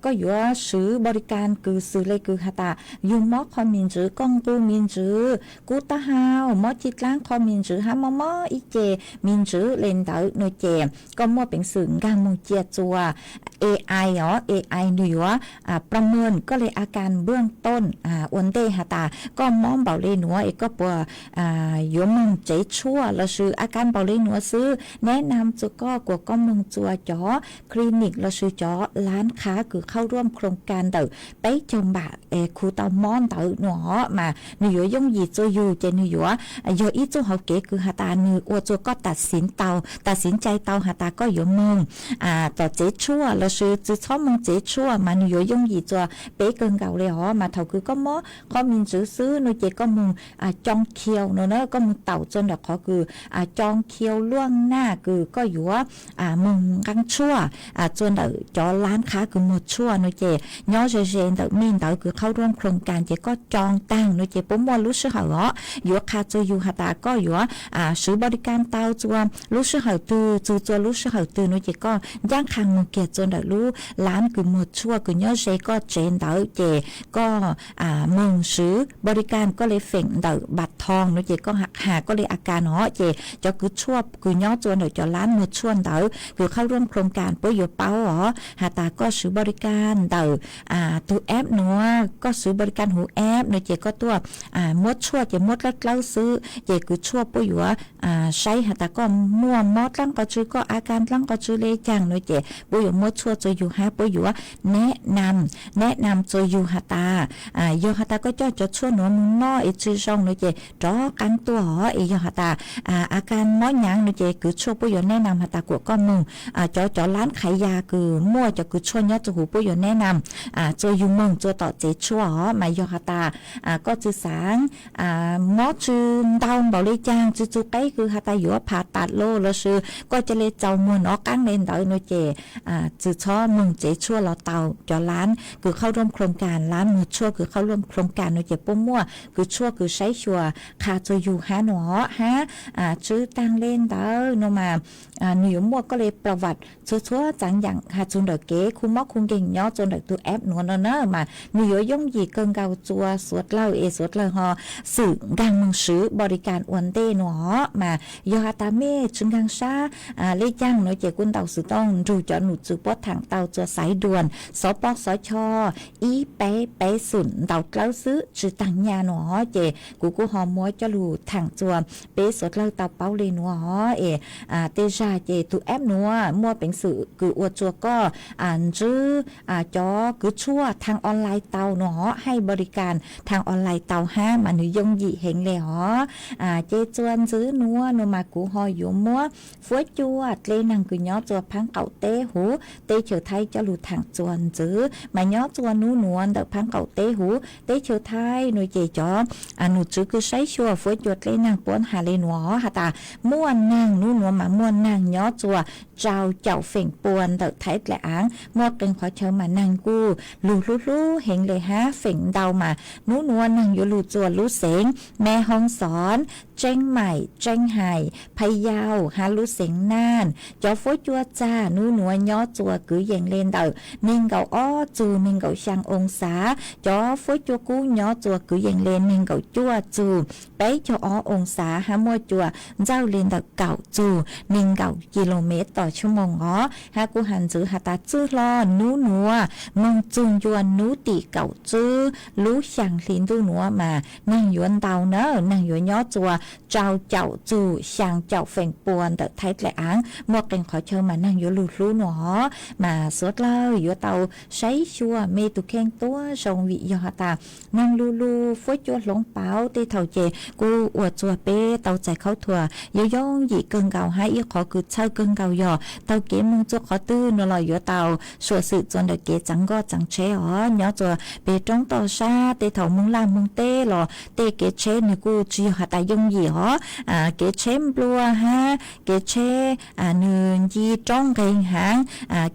koj yuav swv bau di kaam kws xws le kws has tas yug mob qhov me ntsis, koj nqus me ntsis, kub taub hau, mob cig dlaab qhov me ntsis hab mob mob ib ce me ntsis le ntawd no ces koj muaj peev xwm nkaag moog cia tsua AI os, AI nwg yuavประเมิน koj le a kas npwj tooj ua ntej has tas koj mob npaum le nuav es koj puas yuav moog tsev tshuaj lossis a kas npaum le nuav xwb, neb nam tsua koj kuas koj moog tsua cov clinic lossis cov laab qhab kws khauj ruam khroom kas ntawm peb caug npam khu tau mob ntawd no hov. Mas nwg yuav yooj yim tsua yug ces nwg yuav yog ib txuj hauv kev kws has tas nwg ua tsua koj tam xiv tau, tam xiv cai tau has tas koj yuav moog tom tsev tshuaj lossis tsi txhob moog tsev tshuaj mas nwg yuav yooj yim tsua peb kawg nkaus le hov. Mas thaus kws koj mob qhov me ntsis xwb no ces koj moog coo khiu no na, koj moog taum tsua ntawm qhov kws coo khiu luaj naj kws koj yuav moog nqaa tshuaj tsua ntawm cov laab qhab kws muag tshuaj no ces nyob ze ze ntawm mej ntawd kws khauj ruam khroom kas ces koj coo taag no ces puab muaj lub sij hawm os yuav qha tsua yug has tas koj yuav swv npau di kas tau tsua lub sij hawm twg, txug tsua lub sij hawm twg no ces koj ncaab qha moog kiag tsua ntawm lub laab kws muag tshuaj kws nyob ze koj tsev ntawd ces koj moog swv npau di kas koj le feem ntawm npam thoo no ces koj has koj le a kas no ces cov kws tshuaj kws nyob tsua ntawm cov laab muag tshuaj ntawd kws khauj ruam khroom kas puab yuav paub os has tas koj swv npau di kas ntawm tug app nuav, koj swv npau di kas huv app no ces koj tuaj muab tshuaj ces muab dlawb dlawb xwb ces kws tshuaj puab yuav saib has tas koj muaj mob dlaab qhov tsw, koj a kas dlaab qhov tsw le caag no ces puab yuav muab tshuaj tsua yug hab puab yuav neb nam, neb nam tsua yug has tas yog has tas koj coj cov tshuaj nuav moog noj es tsi zoo no ces rov qaab tuaj os. Es yog has tas a kas mob nyaav no ces kws tshuaj puab yuav neb nam has tas kuas koj moog cov cov laab qhab ya kws muaj cov kws tshuaj nyob tsua huv puab yuav neb nam tsua yug moog tsua tom tsev tshuaj os. Mas yog has tas koj tsi xaav mob tsw ntau npaum le caag, txug txug qeb kws has tas yuav phav tas lawm los sis koj ca le txaus muag nov qaab le ntawd no ces txug txhob moog tsev tshuaj los tau cov lab kws qhab rooj khoo kas, lab muag tshuaj kws qhab rooj khoo kas no ces puab muaj kws tshuaj kws saib xyuas qha txug yug hab no hab. Tsi taag le ntawd no mas nwg yuav muaj koj le pla vaj txhua txhua txaav yaam has txug ntawm kev khu mob khu nkeeg nyob txug ntawm tug app nuav no na mas nwg yuav yooj yim kawg nkaus txug suav dlawg es suav dlawg ho xwm nkaag moog swv npaum li kas ua ntej no hab. Mas yog has tas mej tsi nkaag sab le caag no ces kuj ntaus xuv tooj nrug cov num txwv puab thaam tau txug xaiv duas xov poj xov cho ib peb peb xum ntaus dlawb xwb tsi taag nyaj no hab. Ces kuv kuj ho muab coj lug thaam txug peb suav dlawg tau paub le nuav hab es tej zag ces tug app nuav muaj peev xwm kws ua txug koj ntsib cov kws tshuaj thaag online tau no hab, hab npaum li kas thaag online tau hab mas nwg yooj yim heev le hab. Ces txug ntxiv nuav no mas kuv ho yuav muab fuab cua dlej naag kws nyob txug phaab qaum teb huv teb chaws Thaib coj lug thaam txug ntxiv mas nyob txug nub nuav ntawm phaab qaum teb huv teb chaws Thaib no ces cov num txwv kws saib xyuas fuab cua dlej naag puab has le nuav hab tas muaj naag nub nuav mas muaj naag nyob txug rau caum feem pua ntawm Thaib dlaim aav. Muaj qee qhov chaw mas naag kuj lug hlub hlub heev le hab, feem ntau mas nub nuav naag yuav lug txug lub xeev Me Hoo Xon, Tseeb Maim, Tseeb Hais, Phaj Yau hab lub xeev Naj. Cov fuab cua txag nub nuav nyob txug kwv yees le ntawm neeg nkaum ob txug neeg nkaum xyaa oo xav. Cov fuab cua kub nyob txug kwv yees le neeg nkaum cuaj txug peb caug ob oo xav hab muaj cua ntxawj le ntawm kaum txug neeg nkaum kis lus mev tom tshua moog os. Hab kuj has ntxiv has tas txwj hlo nub nuav moog txug ncua nub tim kaum tsib lub xyaa hli ntuj nuav mas naag yuav ntau na, naag yuav nyob txug rau caum txug xyaa caum feem pua ntawm Thaib dlaim aav. Muaj qee qhov chaw mas naag yuav lug hlub no hab mas suav dlawg yuav tau saib xyuas mej tug kheej tuab zoo vim yog has tas naag lug lug fuab cua hloov pauv tej thaum ces kuj ua txug peb tau txais khaub thuas yooj yooj yim kawg nkaus hab ib qhov kws txhawj kawg nkaus yog taug kev moog txug qhov twg no los yuav tau suam xwm txug ntawm kev txaav nkoj txaav tsheb os. Nyob txug peg roob toj sab tej thaum moog laj moog teb los tej kev tsheb nwg kuj tsi yog has tas yooj yim os. Kev tsheb nplua hab kev tsheb nwg nce roob nqeeg hab,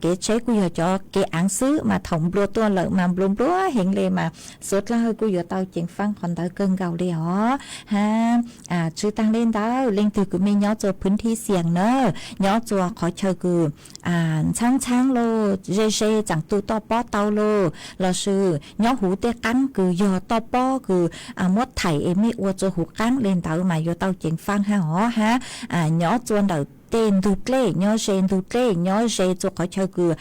kev tsheb kuj yog cov kev aav xwb mas thaum nplua tuaj lawm mas nplua nplua heev le mas suav dlawg kuj yuav tau ceev faab qhov ntawd kawg nkaus le os. Hab tsi taag le ntawd leej twg kws mej nyob txug phwv thib xias na, nyob txug qhov chaw kws ntxhaab ntxhaab lauj, ze ze tsaam tu toj pob tau lauj, los sis nyob huv tej qaab kws yog toj pob kws muab thaim es mej ua txug huv qaab le ntawd mas yuav tau ceev faab hab os. Hab nyob txug ntawm tej ntug dlej, nyob ze ntug dlej, nyob ze txug qhov chaw kws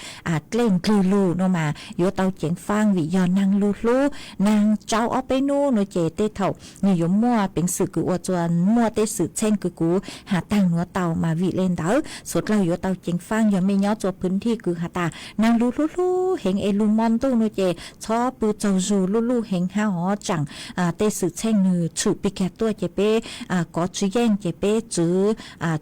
dlej ndlwg lug no mas yuav tau ceev faab vim yog naag lug hlub, naag tsau ob peb nub no ces tej thaum nwg yuav muaj peev xwm kws ua txug muaj tej xwm txheej kws kuv has taag nuav tau mas vim le ntawd suav dlawg yuav tau ceev faab. Yog mej nyob txug phwv thij kws has tas naag lug hlub hlub heev es lug mo ntuj no ces txhob pw txaug zug luj luj heev hab os. Tsaam tej xwm txheej nwg tshwm pig kag tuaj ces peb kov tsi yeej ces peb txwv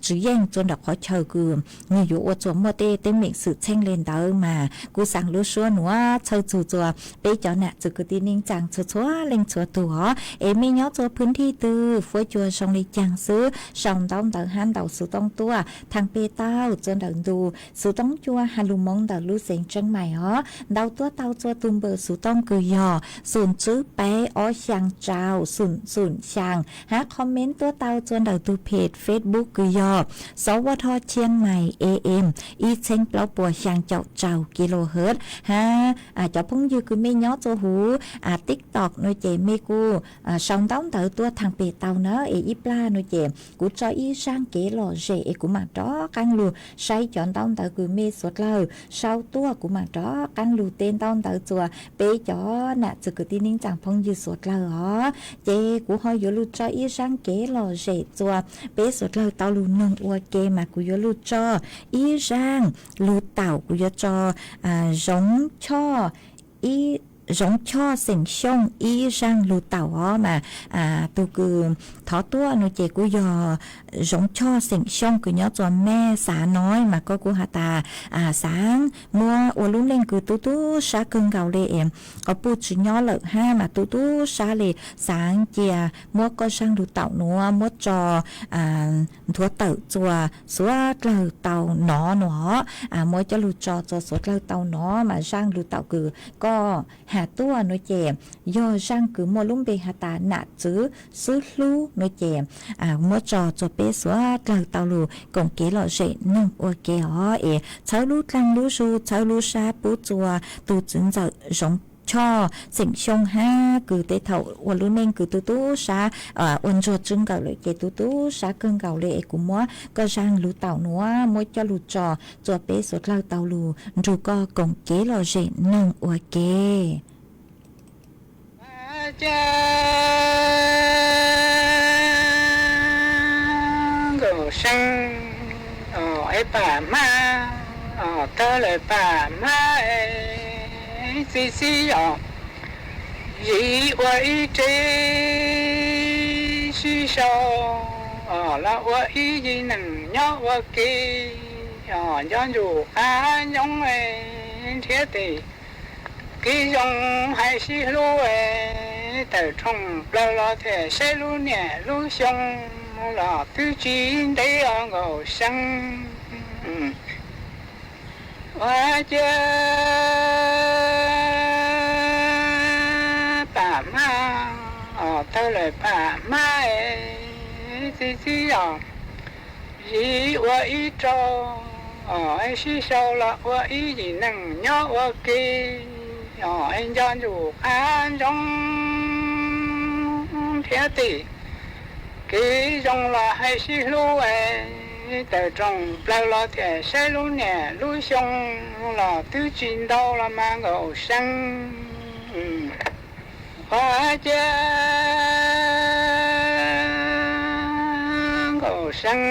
tsi yeej txug ntawm qhov chaw kws nwg yuav ua txug muaj tej teeb meem xwm txheej le ntawd mas kuv xaav lub suab nuav txhawj txug txug peb cov nam txwv kwv tij neej tsaa txhua txhua leej txhua tug os. Es mej nyob txug phwv thij twg fuab cua zoo le caag xwb sau ntaub ntawv hab ntaus xuv tooj tuaj thaam peg tau txug ntawm ntu xuv tooj cua has lug moov ntawm lub xeev Tseeb Maim os. Ntaus tuaj tau txug tug npawb xuv tooj kws yog xum tsib peb ob xyaa rau xum xum xyaa hab comment tuaj tau txug ntawm tug peg Facebook kws yog Xov Vaj Thoj Tsheej Maim A M ib txheeb plaub puas xyaa caum rau kilohertz hab cov phooj ywg kws mej nyob txug huv TikTok no ces mej kuj sau ntaub ntawv tuaj thaam peg tau na. Es ib plag no ces kuv tso ib zaaj kev lom zem es kuv maam rov qaab lug saib cov ntaub ntawv kws mej suav dlawg sau tuaj, kuv maam rov qaab lug teb ntaub ntawv txug peb cov nam txwv kwv tij neej tsaa phooj ywg suav dlawg os. Ces kuv ho yuav lug tso ib zaaj kev lom zem txug peb suav dlawg tau lug noog ua ke mas kuv yuav lug tso ib zaaj lug taum, kuv yuav tso Zoov Choj ib Zoov Choj xeem Xyooj ib zaaj lug taum os mas, tug kws thov tuaj nuav ces kuj yog Zoov Choj xeem Xyooj kws nyob txua mej xav nov mas koj kuj has tas xaav muab ua lub neej kws tu tub sab kawg nkaus le, quas puj tsi nyob lawm hab mas tu tub sab le, xaav cia muab koj zaaj lug taum nuav muab tso nthuav tawm txua suav dlawg tau nov nuav, muab coj lug tso txua suav dlawg tau nov mas zaaj lug taum kws koj has tuaj nuav ces yog zaaj kws muaj lub npe has tas Nam Txwv Xwb Hlub nuav ces muab tso txua peb suav dlawg tau lug koom kev lom zem noog ua ke os es txhawb lub dlaag lub zug txhawb lub sab pub txua tug txwv ntxawm Zoov Choj xeem Xyooj hab kws tej thaum ua lub neej kws tu tub sab ua ntsuag tsw nkawm lawm ces tu tub sab kawg nkaus le es kuv muab koj zaaj lug taum nuav muab coj lug tso txua peb suav dlawg tau lug nrug koj koom kev lom zem noog ua ke. Ua cas Nkaus Seeb es pam hmab, tawg lawm pam hmab es txi txib os, yim ua ib tsev sib sau, los ua ib yim neeg nyob ua ke, nco ntsuj qab ntsoov nrhiav tes kev zoo hais sib hlub, tawm rooj plaws los thiaj saib lub niam lub xyoo los twb tsis ntev os Nkaus Seeb. Ua cas pam hmab, tawg lawm pam hmab es txi txib os, yim ua ib rau, sib sau los ua ib yim neeg nyob ua ke, nco ntsuj qab ntsoov nrhiav tes kev zoo los hais sib hlub, tawm rooj plaws los thiaj saib lub niam lub xyoo los twb tsis ntau los mas Nkaus Seeb. Ua cas Nkaus Seeb,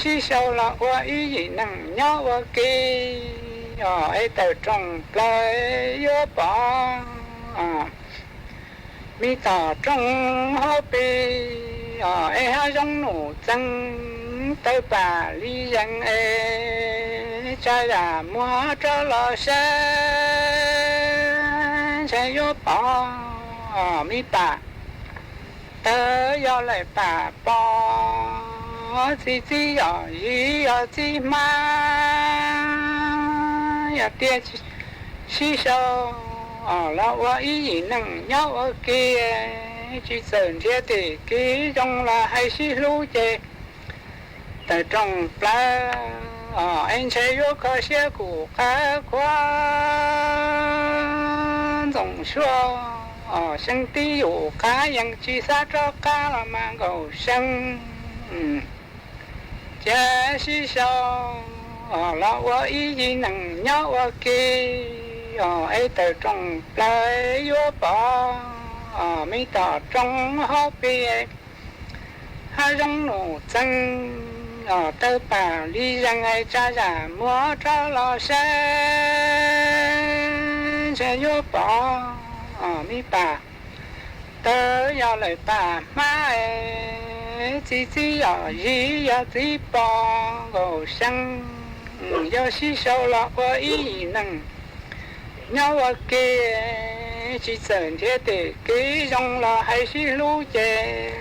sib sau los ua ib yim neeg nyob ua ke, es tawm rooj plaws yuav pom me tom rooj hauv pes, es hav zoov nuj txeeg tawg pam li zees es tsa zam muag rov los saib, ntshai yuav pom me pam tawg yog lawm pam pos, txi txib yog yim yog txib hmab, yog tias sib sau los ua ib yim neeg nyob ua ke, tsis txawm nrhiav tes kev zoo los hais sib hlub ces tawm rooj plaws es ntshai yuav kho siab kuv qab khuav ntxoov suab, seeb tib yus qab yeej tsis xav rov qab los mas Nkaus Seeb. Cia sib sau los ua ib yim neeg nyob ua ke, es tawm rooj plaws yuav pom me tom rooj hauv pes, hav zoov nuj txeeg tawg pam li zees es tsa zam muag rov los saib, ntshai yuav pom me pam tawg yog lawm pam hmab es txi txib yog yim yog txib pos Nkaus Seeb. Yog sib sau los ua ib yim neeg nyob ua ke, tsis txawm nrhiav tes kev zoo los hais sib hlub ces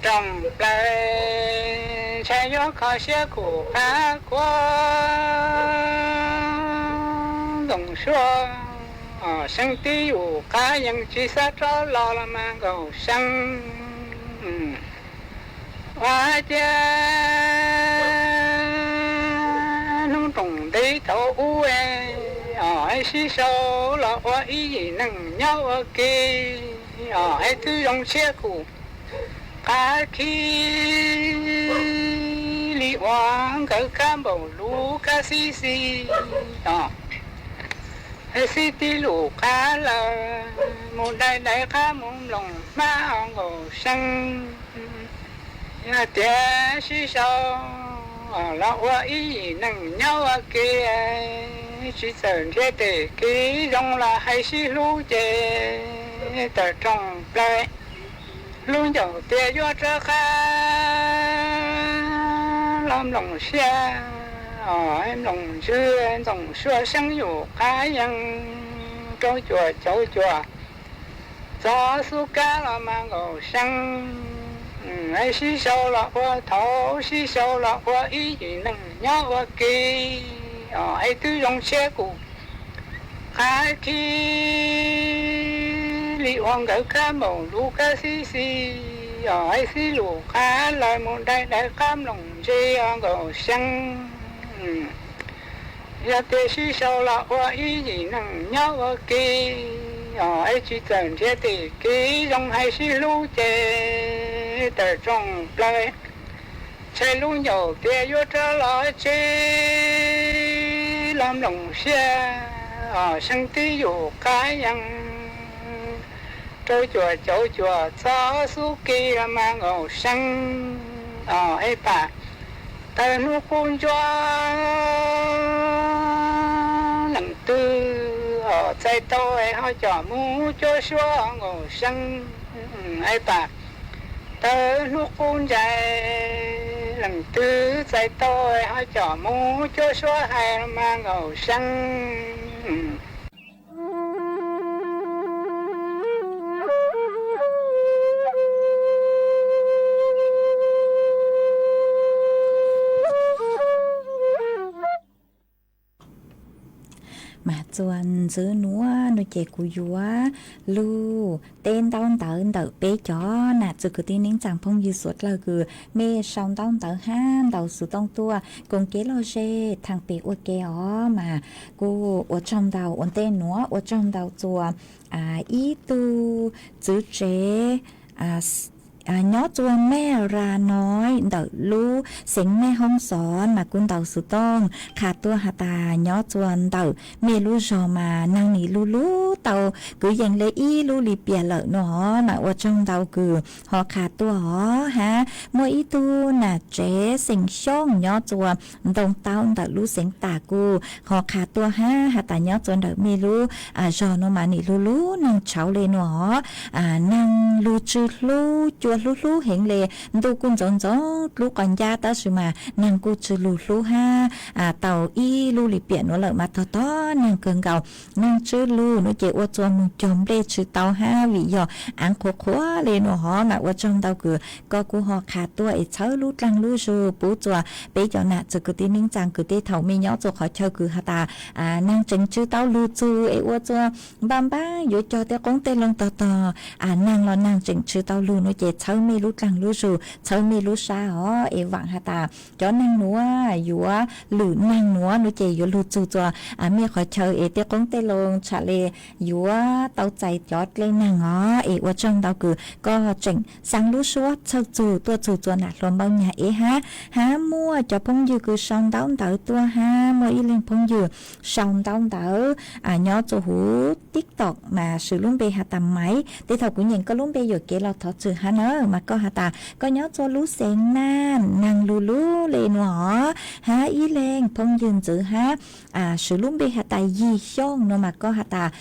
tawm rooj plaws ntshai yuav kho siab kuv qab khuav ntxoov suab, seeb tib yus qab yeej tsis xav rov los los mas Nkaus Seeb. Ua cas hnub rooj ntev thaum ub es sib sau los ua ib yim neeg nyob ua ke, es twb zoo siab kuv qab khib li uas nkawd kab npaum lub kab xib xib os, xib tib lub qab lawm mus dai dai qab mus mloog hmab os Nkaus Seeb. Yog tias sib sau los ua ib yim neeg nyob ua ke, tsis txawm nrhiav tej kev zoo los hais sib hlub ces tawm rooj plaws. Hlub ncaus tias yuav rov qab los mloog siab, mloog ntsws ntxoov suab seeb yus qab yees rau cuam caum cuam. Txog xub kab los mas nkaus seeb, es sib sau los ua thaum, sib sau los ua ib yim neeg nyob ua ke, es twb zoo tshiab kuv qab khib li ua nkawd kab npaum lub kab xib xis, es xib lus qab lawm mus dai dai qab mloog ntse nkaus seeb. Yog tias sib sau los ua ib yim neeg nyob ua ke, es tsis txawm nrhiav tej kev zoo hais sib hlub ces tawm rooj plaws. Ntshai lub ncaus tias yuav rov los tsev los mloog siab, seeb tib yus qab yees rau cuam caum cuam txog xub kis los mas nkaus seeb, es pam taws hnub qub ntsuab leej twg txais tau es ho com mus cuab suab nkaus seeb, es pam taws hnub qub ntsais leej twg txais tau es ho com mus cuab suab hais los mas nkaus seeb. Mas txuas ntxiv nuav no ces kuv yuav lug teb ntaub ntawv ntawm peb cov nam txwv kwv tij neej tsaa phooj ywg suav dlawg kws mej sau ntaub ntawv hab ntaus xov tooj tuaj koom kev lug ze thaam pem ua ke os. Mas kuj ua tsaug ntau, ua ntej nuav ua tsaug ntau txuas ib tug txwv tsev nyob txuas Mej Ras Noib ntawm lub xeev Mej Hoob Xov mas kuj ntaus xov tooj qha tuaj has tas nyob txuas ntawm mej lub zog mas naag nim lug lug tau kwv yees le ib lub lim piam lawm no os. Mas ua tsaug ntau kws ho qha tuaj os. Hab muaj ib tug nam tsev xeem Xyooj nyob txuas Ntoo Taub ntawm lub xeev Tas kuj ho qha tuaj hab has tas nyob txuas ntawm mej lub zog no mas nim lug lug naag tshauv le no os. Naag lug tsw hlub cua hlub hlub heev le, ntuj kuj ntxoov ntxoov dlub qos ncab tab sis mas naag kuj tsw lug hlub hab tau ib lub lim piam nuav lawm mas tog tog naag kawg nkaus. Naag tsw lug no ces ua txuas moog cog nplej tsw tau hab vim yog aav qhuav qhuav le no hov. Mas ua tsaug ntau kws koj kuj ho qha tuaj es txhawb lub dlaag lub zug pub txuas peb cov nam txwv kwv tij neej tsaa kws tej thaum mej nyob txuas qhov chaw kws has tas naag tseem tsw tau lug txug es ua txuas npaj npaab yuav cog tej qoob tej loo tog tog, naag los naag tseem tsw tau lug no ces txhawb mej lub dlaag lub zug, txhawb mej lub sab os. Es vaam has tas cov naag nuav yuav lwm naag nuav no ces yuav lug txug txuas mej qhov chaw es tej qoob tej loo tsham le yuav tau txais cov dlej naag os. Es ua tsaug ntau kws koj tseem xaa lub suab txhawj txug tuaj txug txuas nam hluas npauj nyag eb hab. Hab muaj cov phooj ywg kws sau ntaub ntawv tuaj hab muaj ib leeg phooj ywg sau ntaub ntawv nyob txuas huv TikTok mas swv lub npe has tas Maiv. Tej thaum kuv nyeem koj lub npe yuam kev los thov txim hab na. Mas koj has tas koj nyob txuas lub xeev Naj, naag lug lug le no os. Hab ib leeg phooj ywg ntxiv hab swv lub npe has tas Yig Xyooj no mas koj has tas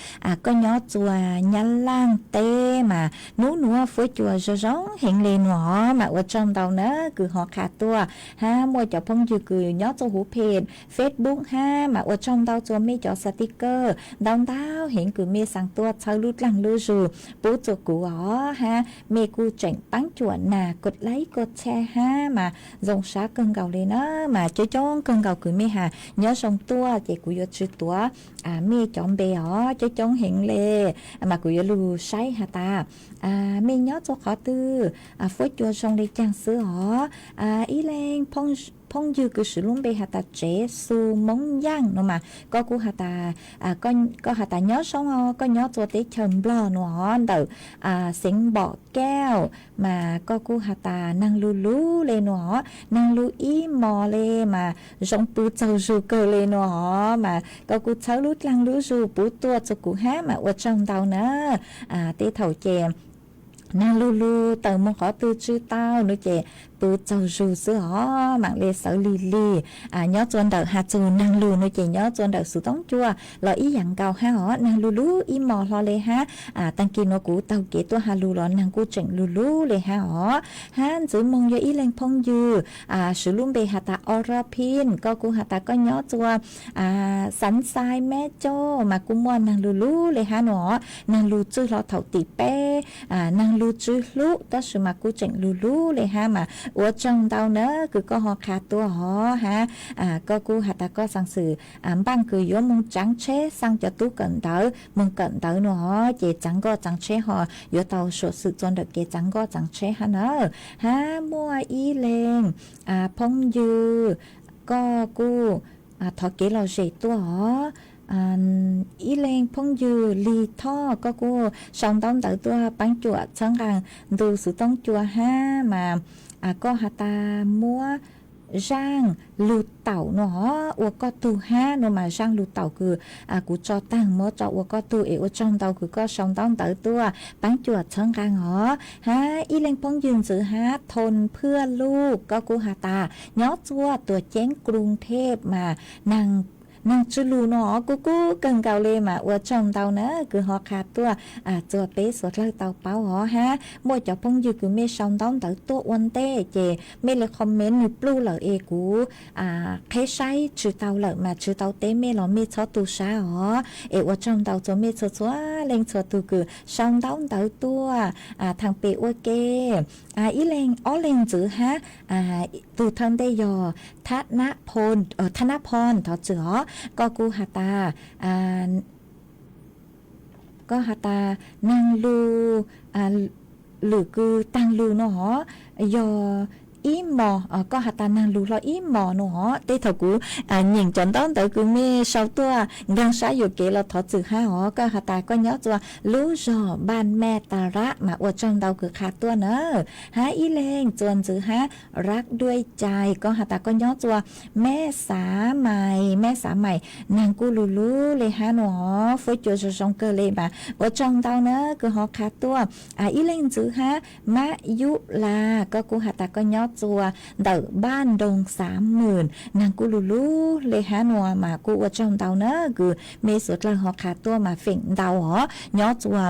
koj nyob txuas Nyab Laaj teb mas nub nuav fuab cua zoo zoo heev le no os. Mas ua tsaug ntau na kws ho qha tuaj. Hab muaj cov phooj ywg kws nyob txuas huv phem Facebook hab mas ua tsaug ntau txuas mej cov xav ti kawg ntau ntau heev kws mej xaa tuaj txhawb lub dlaag lub zug pub txuas kuv os. Hab mej kuj tseem paab cuam nas kod laib kod tshare hab mas zoo sab kawg nkaus le na. Mas coob coob kawg nkaus kws mej has nyob zoo tuaj ces kuv yuav tsw tuav mej cov npe os. Coob coob heev le mas kuv yuav lug saib has tas mej nyob txuas qhov twg, fuab cua zoo le caag xwb os. Ib leeg phooj ywg kws swv lub npe has tas Tsev Xu Moob Yaaj no mas koj kuj has tas, koj has tas nyob zoo os, koj nyob txuas teb chaws Nplog no os ntawm xeev Npom Kauj mas koj kuj has tas naag lug lug le no os, naag lug ib mos le mas zoo pw txaug zug kawg le no os. Mas koj kuj txhawb lub dlaag lub zug pub tuaj txuas kuv hab mas ua tsaug ntau na. Tej thaum ces Naag lug lug tawm moog qhov twg tsw tau nuav ces pw tsaug zug xwb os, maam le xawv lig lig. Nyob tsua ntawm has txug naag lug nuav ces nyob tsua ntawm xuv toob cua los ib yaam nkaus hab os, naag lug lug ib mos hlo le hab. Taag kis nuav kuv taug kev tuaj has lug los naag kuj tseem lug lug le hab os. Hab ntxiv moog yog ib leeg phooj ywg swv lub npe has tas Orapin, koj kuj has tas koj nyob tsua Xav Xais Meb Coj mas kuj muaj naag lug lug le hab nuav os. Naag lug tsw hlo thaum tim peb, naag lug tsw hlub tab sis mas kuj tseem lug lug le hab mas ua tsaug ntau na kws koj ho qha tuaj os hab. Koj kuj has tas koj xaav xwm npaaj kws yuav moog tsaav tsheb, xaa cov tub kawm ntawv moog kawm ntawv nuav os, ces tsaav nkoj tsaav tsheb ho yuav tau suam xwm tsua ntawm kev tsaav nkoj tsaav tsheb hab na. Hab muaj ib leeg phooj ywg, koj kuj thov kev lom zem tuaj os. Ib leeg phooj ywg Lig Thoj, koj kuj sau ntaub ntawv tuaj paab cuam txhawb nqaa ntu xuv toob cua hab mas koj has tas muab zaaj lug taum nuav os ua koj tug hab nuav mas zaaj lug taum kws kuv tso taag muab tso ua koj tug es ua tsaug ntau kws koj sau ntaub ntawv tuaj paab cuam txhawb nqaa os. Hab ib leeg phooj ywg ntxiv hab Thoo Phwaj Luj, koj kuj has tas nyob tsua tuam ceeb Kruv Thej mas naag tsw lug nuav os, kuj kuj kawg nkaus le mas ua tsaug ntau na kws ho qha tuaj tsua peb suav dlawg tau paub os. Hab muaj cov phooj ywg kws mej sau ntaub ntawv tuaj ua ntej ces mej le comment nwg pluj lawm es kuv qheb saib tsi tau lawm mas tsi tau teb mej los mej txhob tu sab os. Es ua tsaug ntau tsua mej txhua txhua leej txhua tug kws sau ntaub ntawv tuaj thaam pem ua ke. Ib leeg ob leeg ntxiv hab, tug thawj ntej yog Thab Nab Phon, thov txim os, koj kuj has tas koj has tas naag lug lwm kws taag lug nuav hov yog ib mos, koj has tas naag lug hlo ib mos nuav hov. Tej thaum kuv nyeem cov ntaub ntawv kws mej sau tuaj nkaag sab yuam kev los thov txim hab hov. Koj has tas koj nyob tsua lub zog Npaj Mej Tas Rab mas ua tsaug ntau kws qha tuaj na. Hab ib leeg tsua ntxiv hab Rab Duaj Cai, koj has tas koj nyob tsua Mej Xav Mais, Mej Xav Mais naag kuj lug lug le hab nuav hov, fuab cua zoo zoo kawg le mas ua tsaug ntau na kws ho qha tuaj. Ib leeg ntxiv hab Mab Yub Las, koj kuj has tas koj nyob tsua ntawm Npaj Nroo Xav Mws naag kuj lug lug le hab nuav mas kuj ua tsaug ntau na kws mej suav dlawg ho qha tuaj mas feem ntau hov. Nyob tsua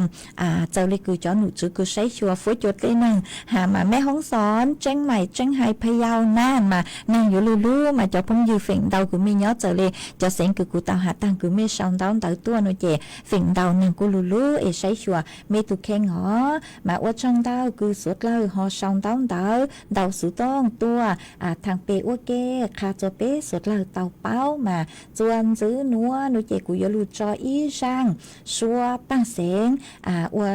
txawm le kws cov num tswv kws saib xyuas fuab cua tej neeg has mas Mej Hoob Xov, Tseeb Mais, Tseeb Hais, Pha Yau Naj mas neeg yuav lug lug mas cov phooj ywg feem ntau kws mej nyob txawm le cov xeev kws kuv tau has taag kws mej sau ntaub ntawv tuaj nuav ces feem ntau neeg kuj lug lug es saib xyuas mej tug kheej hov. Mas ua tsaug ntau kws suav dlawg ho sau ntaub ntawv ntau xuv tooj tuaj thaam pem ua ke qha tsua peb suav dlawg tau paub mas tsua ntxiv nuav nuav ces kuv yuav lug tso ib zaaj suab paaj xeev ua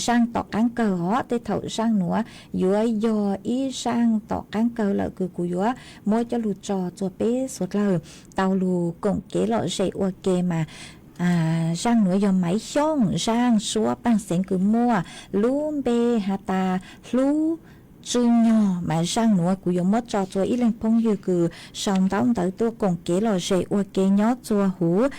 zaaj tom qaab kawg hov. Tej thaum zaaj nuav yuav yog ib zaaj tom qaab kawg lawm kws kuv yuav muab coj lug tso tsua peb suav dlawg tau lug koom kev lom zem ua ke mas zaaj nuav yog Maiv Xyooj, zaaj suab paaj xeev kws muaj lub npe has tas Hlub Tswb Nyog mas zaaj nuav kuv yuav muab tso tsua ib leeg phooj ywg kws sau ntaub ntawv tuaj koom kev lom zem ua ke nyob tsua huv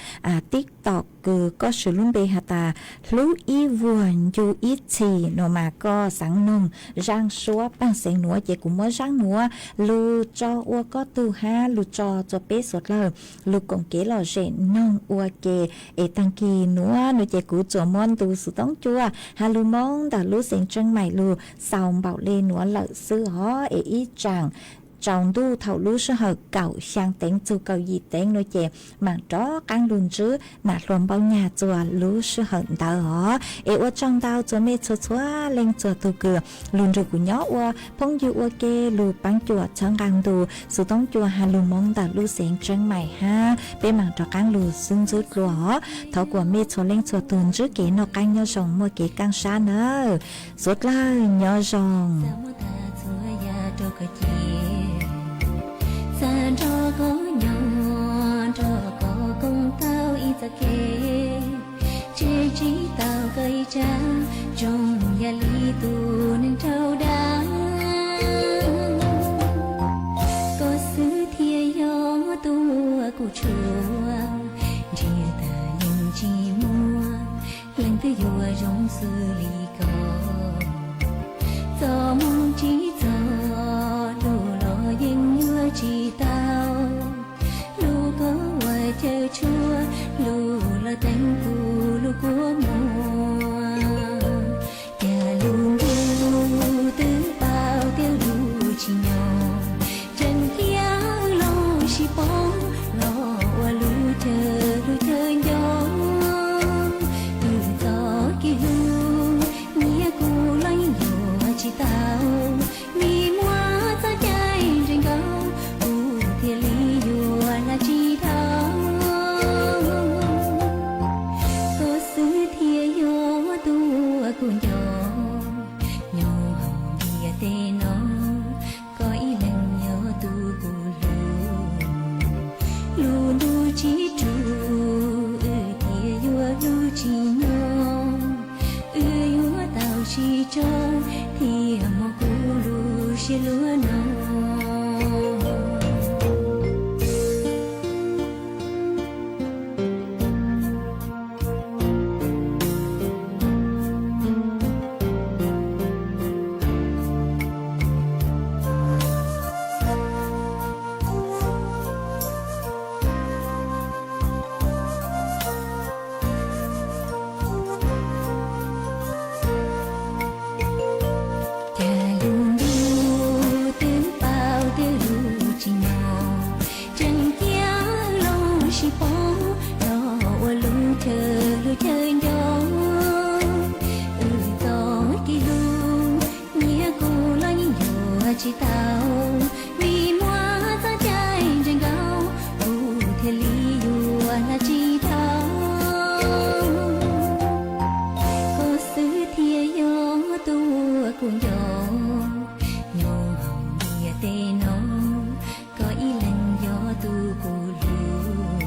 TikTok kws koj swv lub npe has tas Hlub Ib Vuag Ncu Ib Txhis nuav mas koj xaav noog zaaj suab paaj xeev nuav ces kuv muab zaaj nuav lug tso ua koj tug hab lug tso tsua peb suav dlawg lug koom kev lom zem noog ua ke. Es taag kis nuav nuav ces kuv tsuas muab ntu xuv toob cua has lug Moob ntawm lub xeev Tseeb Mais lug xaus npaum le nuav lawm xwb hov. Es ib tsaam tsaus ntuj thaum lub sij hawm kaum xyaa teev txug kaum yim teev nuav ces maam rov qaab lug ntsib nam hluas Npauj Nyag tsua lub sij hawm ntawd hov. Es ua tsaug ntau tsua mej txhua txhua leej txhua tug kws lug nrug kuv nyob ua phooj ywg ua ke lug paab cuam txhawb nqaa ntu xuv toob cua has lug Moob ntawm lub xeev Tseeb Mais hab. Peb maam rov qaab lug xwb ntsib dlua hov. Thov kuas mej txhua leej txhua tug ntsib kev noj qaab nyob zoo muaj kev kaaj sab nawb. Suav dlawg nyob zoo. Txav nrho koj nyob, nrog koj koom tau ib txoj kev, tseg tsis tau koj ib tsab ntsoog yam li tus neeg dhau dag. Koj xwb thiaj yog tus uas kuv tshuam, nrhiav tas yeej tsis muaj leej twg yuav zoo xws li koj. tsis nyob, wb yuav tau sib tso thiaj muaj kuv lub siab luag no. Cas lub ntuj twb paub tias lub tsis nyob, tseem cia los sib paub los ua lub chaw hlub chaw nco. Wb txoj kev hlub nyias kuv los yeej yuav tsis tau, vim muaj txoj cai ntse nkaus kuv thiaj li yuav hla tsis dhau. Koj xwb thiaj yog tus uas kuv nco, nyob hauv ntiaj teb no koj ib leeg yog tus kuv hlub.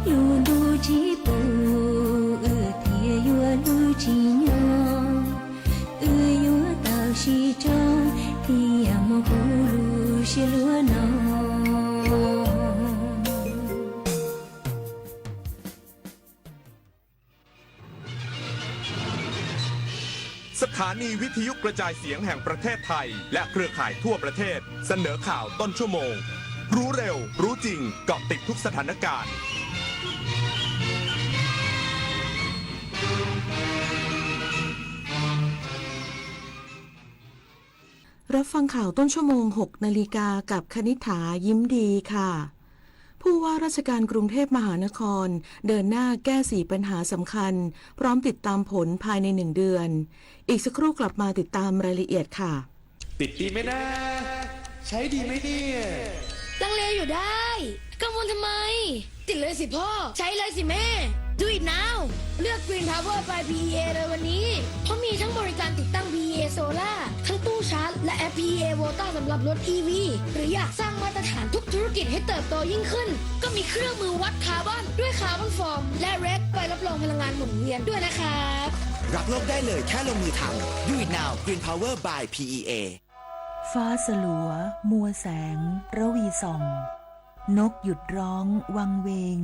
Lub ntuj tsis pub wb thiaj yuav lub tsis nyob, wb yuav tau sib tso thiaj muaj kuv lub siab luag no.สถานีวิทยุกระจายเสียงแห่งประเทศไทยและเครือข่ายทั่วประเทศเสนอข่าวต้นชั่วโมง รู้เร็ว รู้จริง เกาะติดทุกสถานการณ์ รับฟังข่าวต้นชั่วโมง หกนาฬิกา กับคณิษฐา ยิ้มดีค่ะ ผู้ว่าราชการกรุงเทพมหานคร เดินหน้าแก้สี่ปัญหาสำคัญ พร้อมติดตามผลภายในหนึ่งเดือน อีกสักครู่กลับมาติดตามรายละเอียดค่ะ ติดดีไหมนะ ใช้ดีไหมเนี่ย ลังเลอยู่ได้ กังวลทำไม ติดเลยสิพ่อ ใช้เลยสิแม่ Do it now เลือก Green Power by พีอีเอ เลยวันนี้ เพราะมีทั้งบริการติดตั้ง พีอีเอ Solar ทั้งตู้ชาร์จ และแอป พีอีเอ Volta สำหรับรถ อีวี หรืออยากสร้างมาตรฐานทุกธุรกิจให้เติบโตยิ่งขึ้น ก็มีเครื่องมือวัดคาร์บอน ด้วยคาร์บอนฟอร์ม และ เรค ใบรับรองพลังงานหมุนเวียนด้วยนะครับ รักโลกได้เลยแค่ลงมือทำ Do it now Green Power by พีอีเอ ฟ้าสลัว มัวแสง ระวีส่อง นกหยุดร้อง วังเวง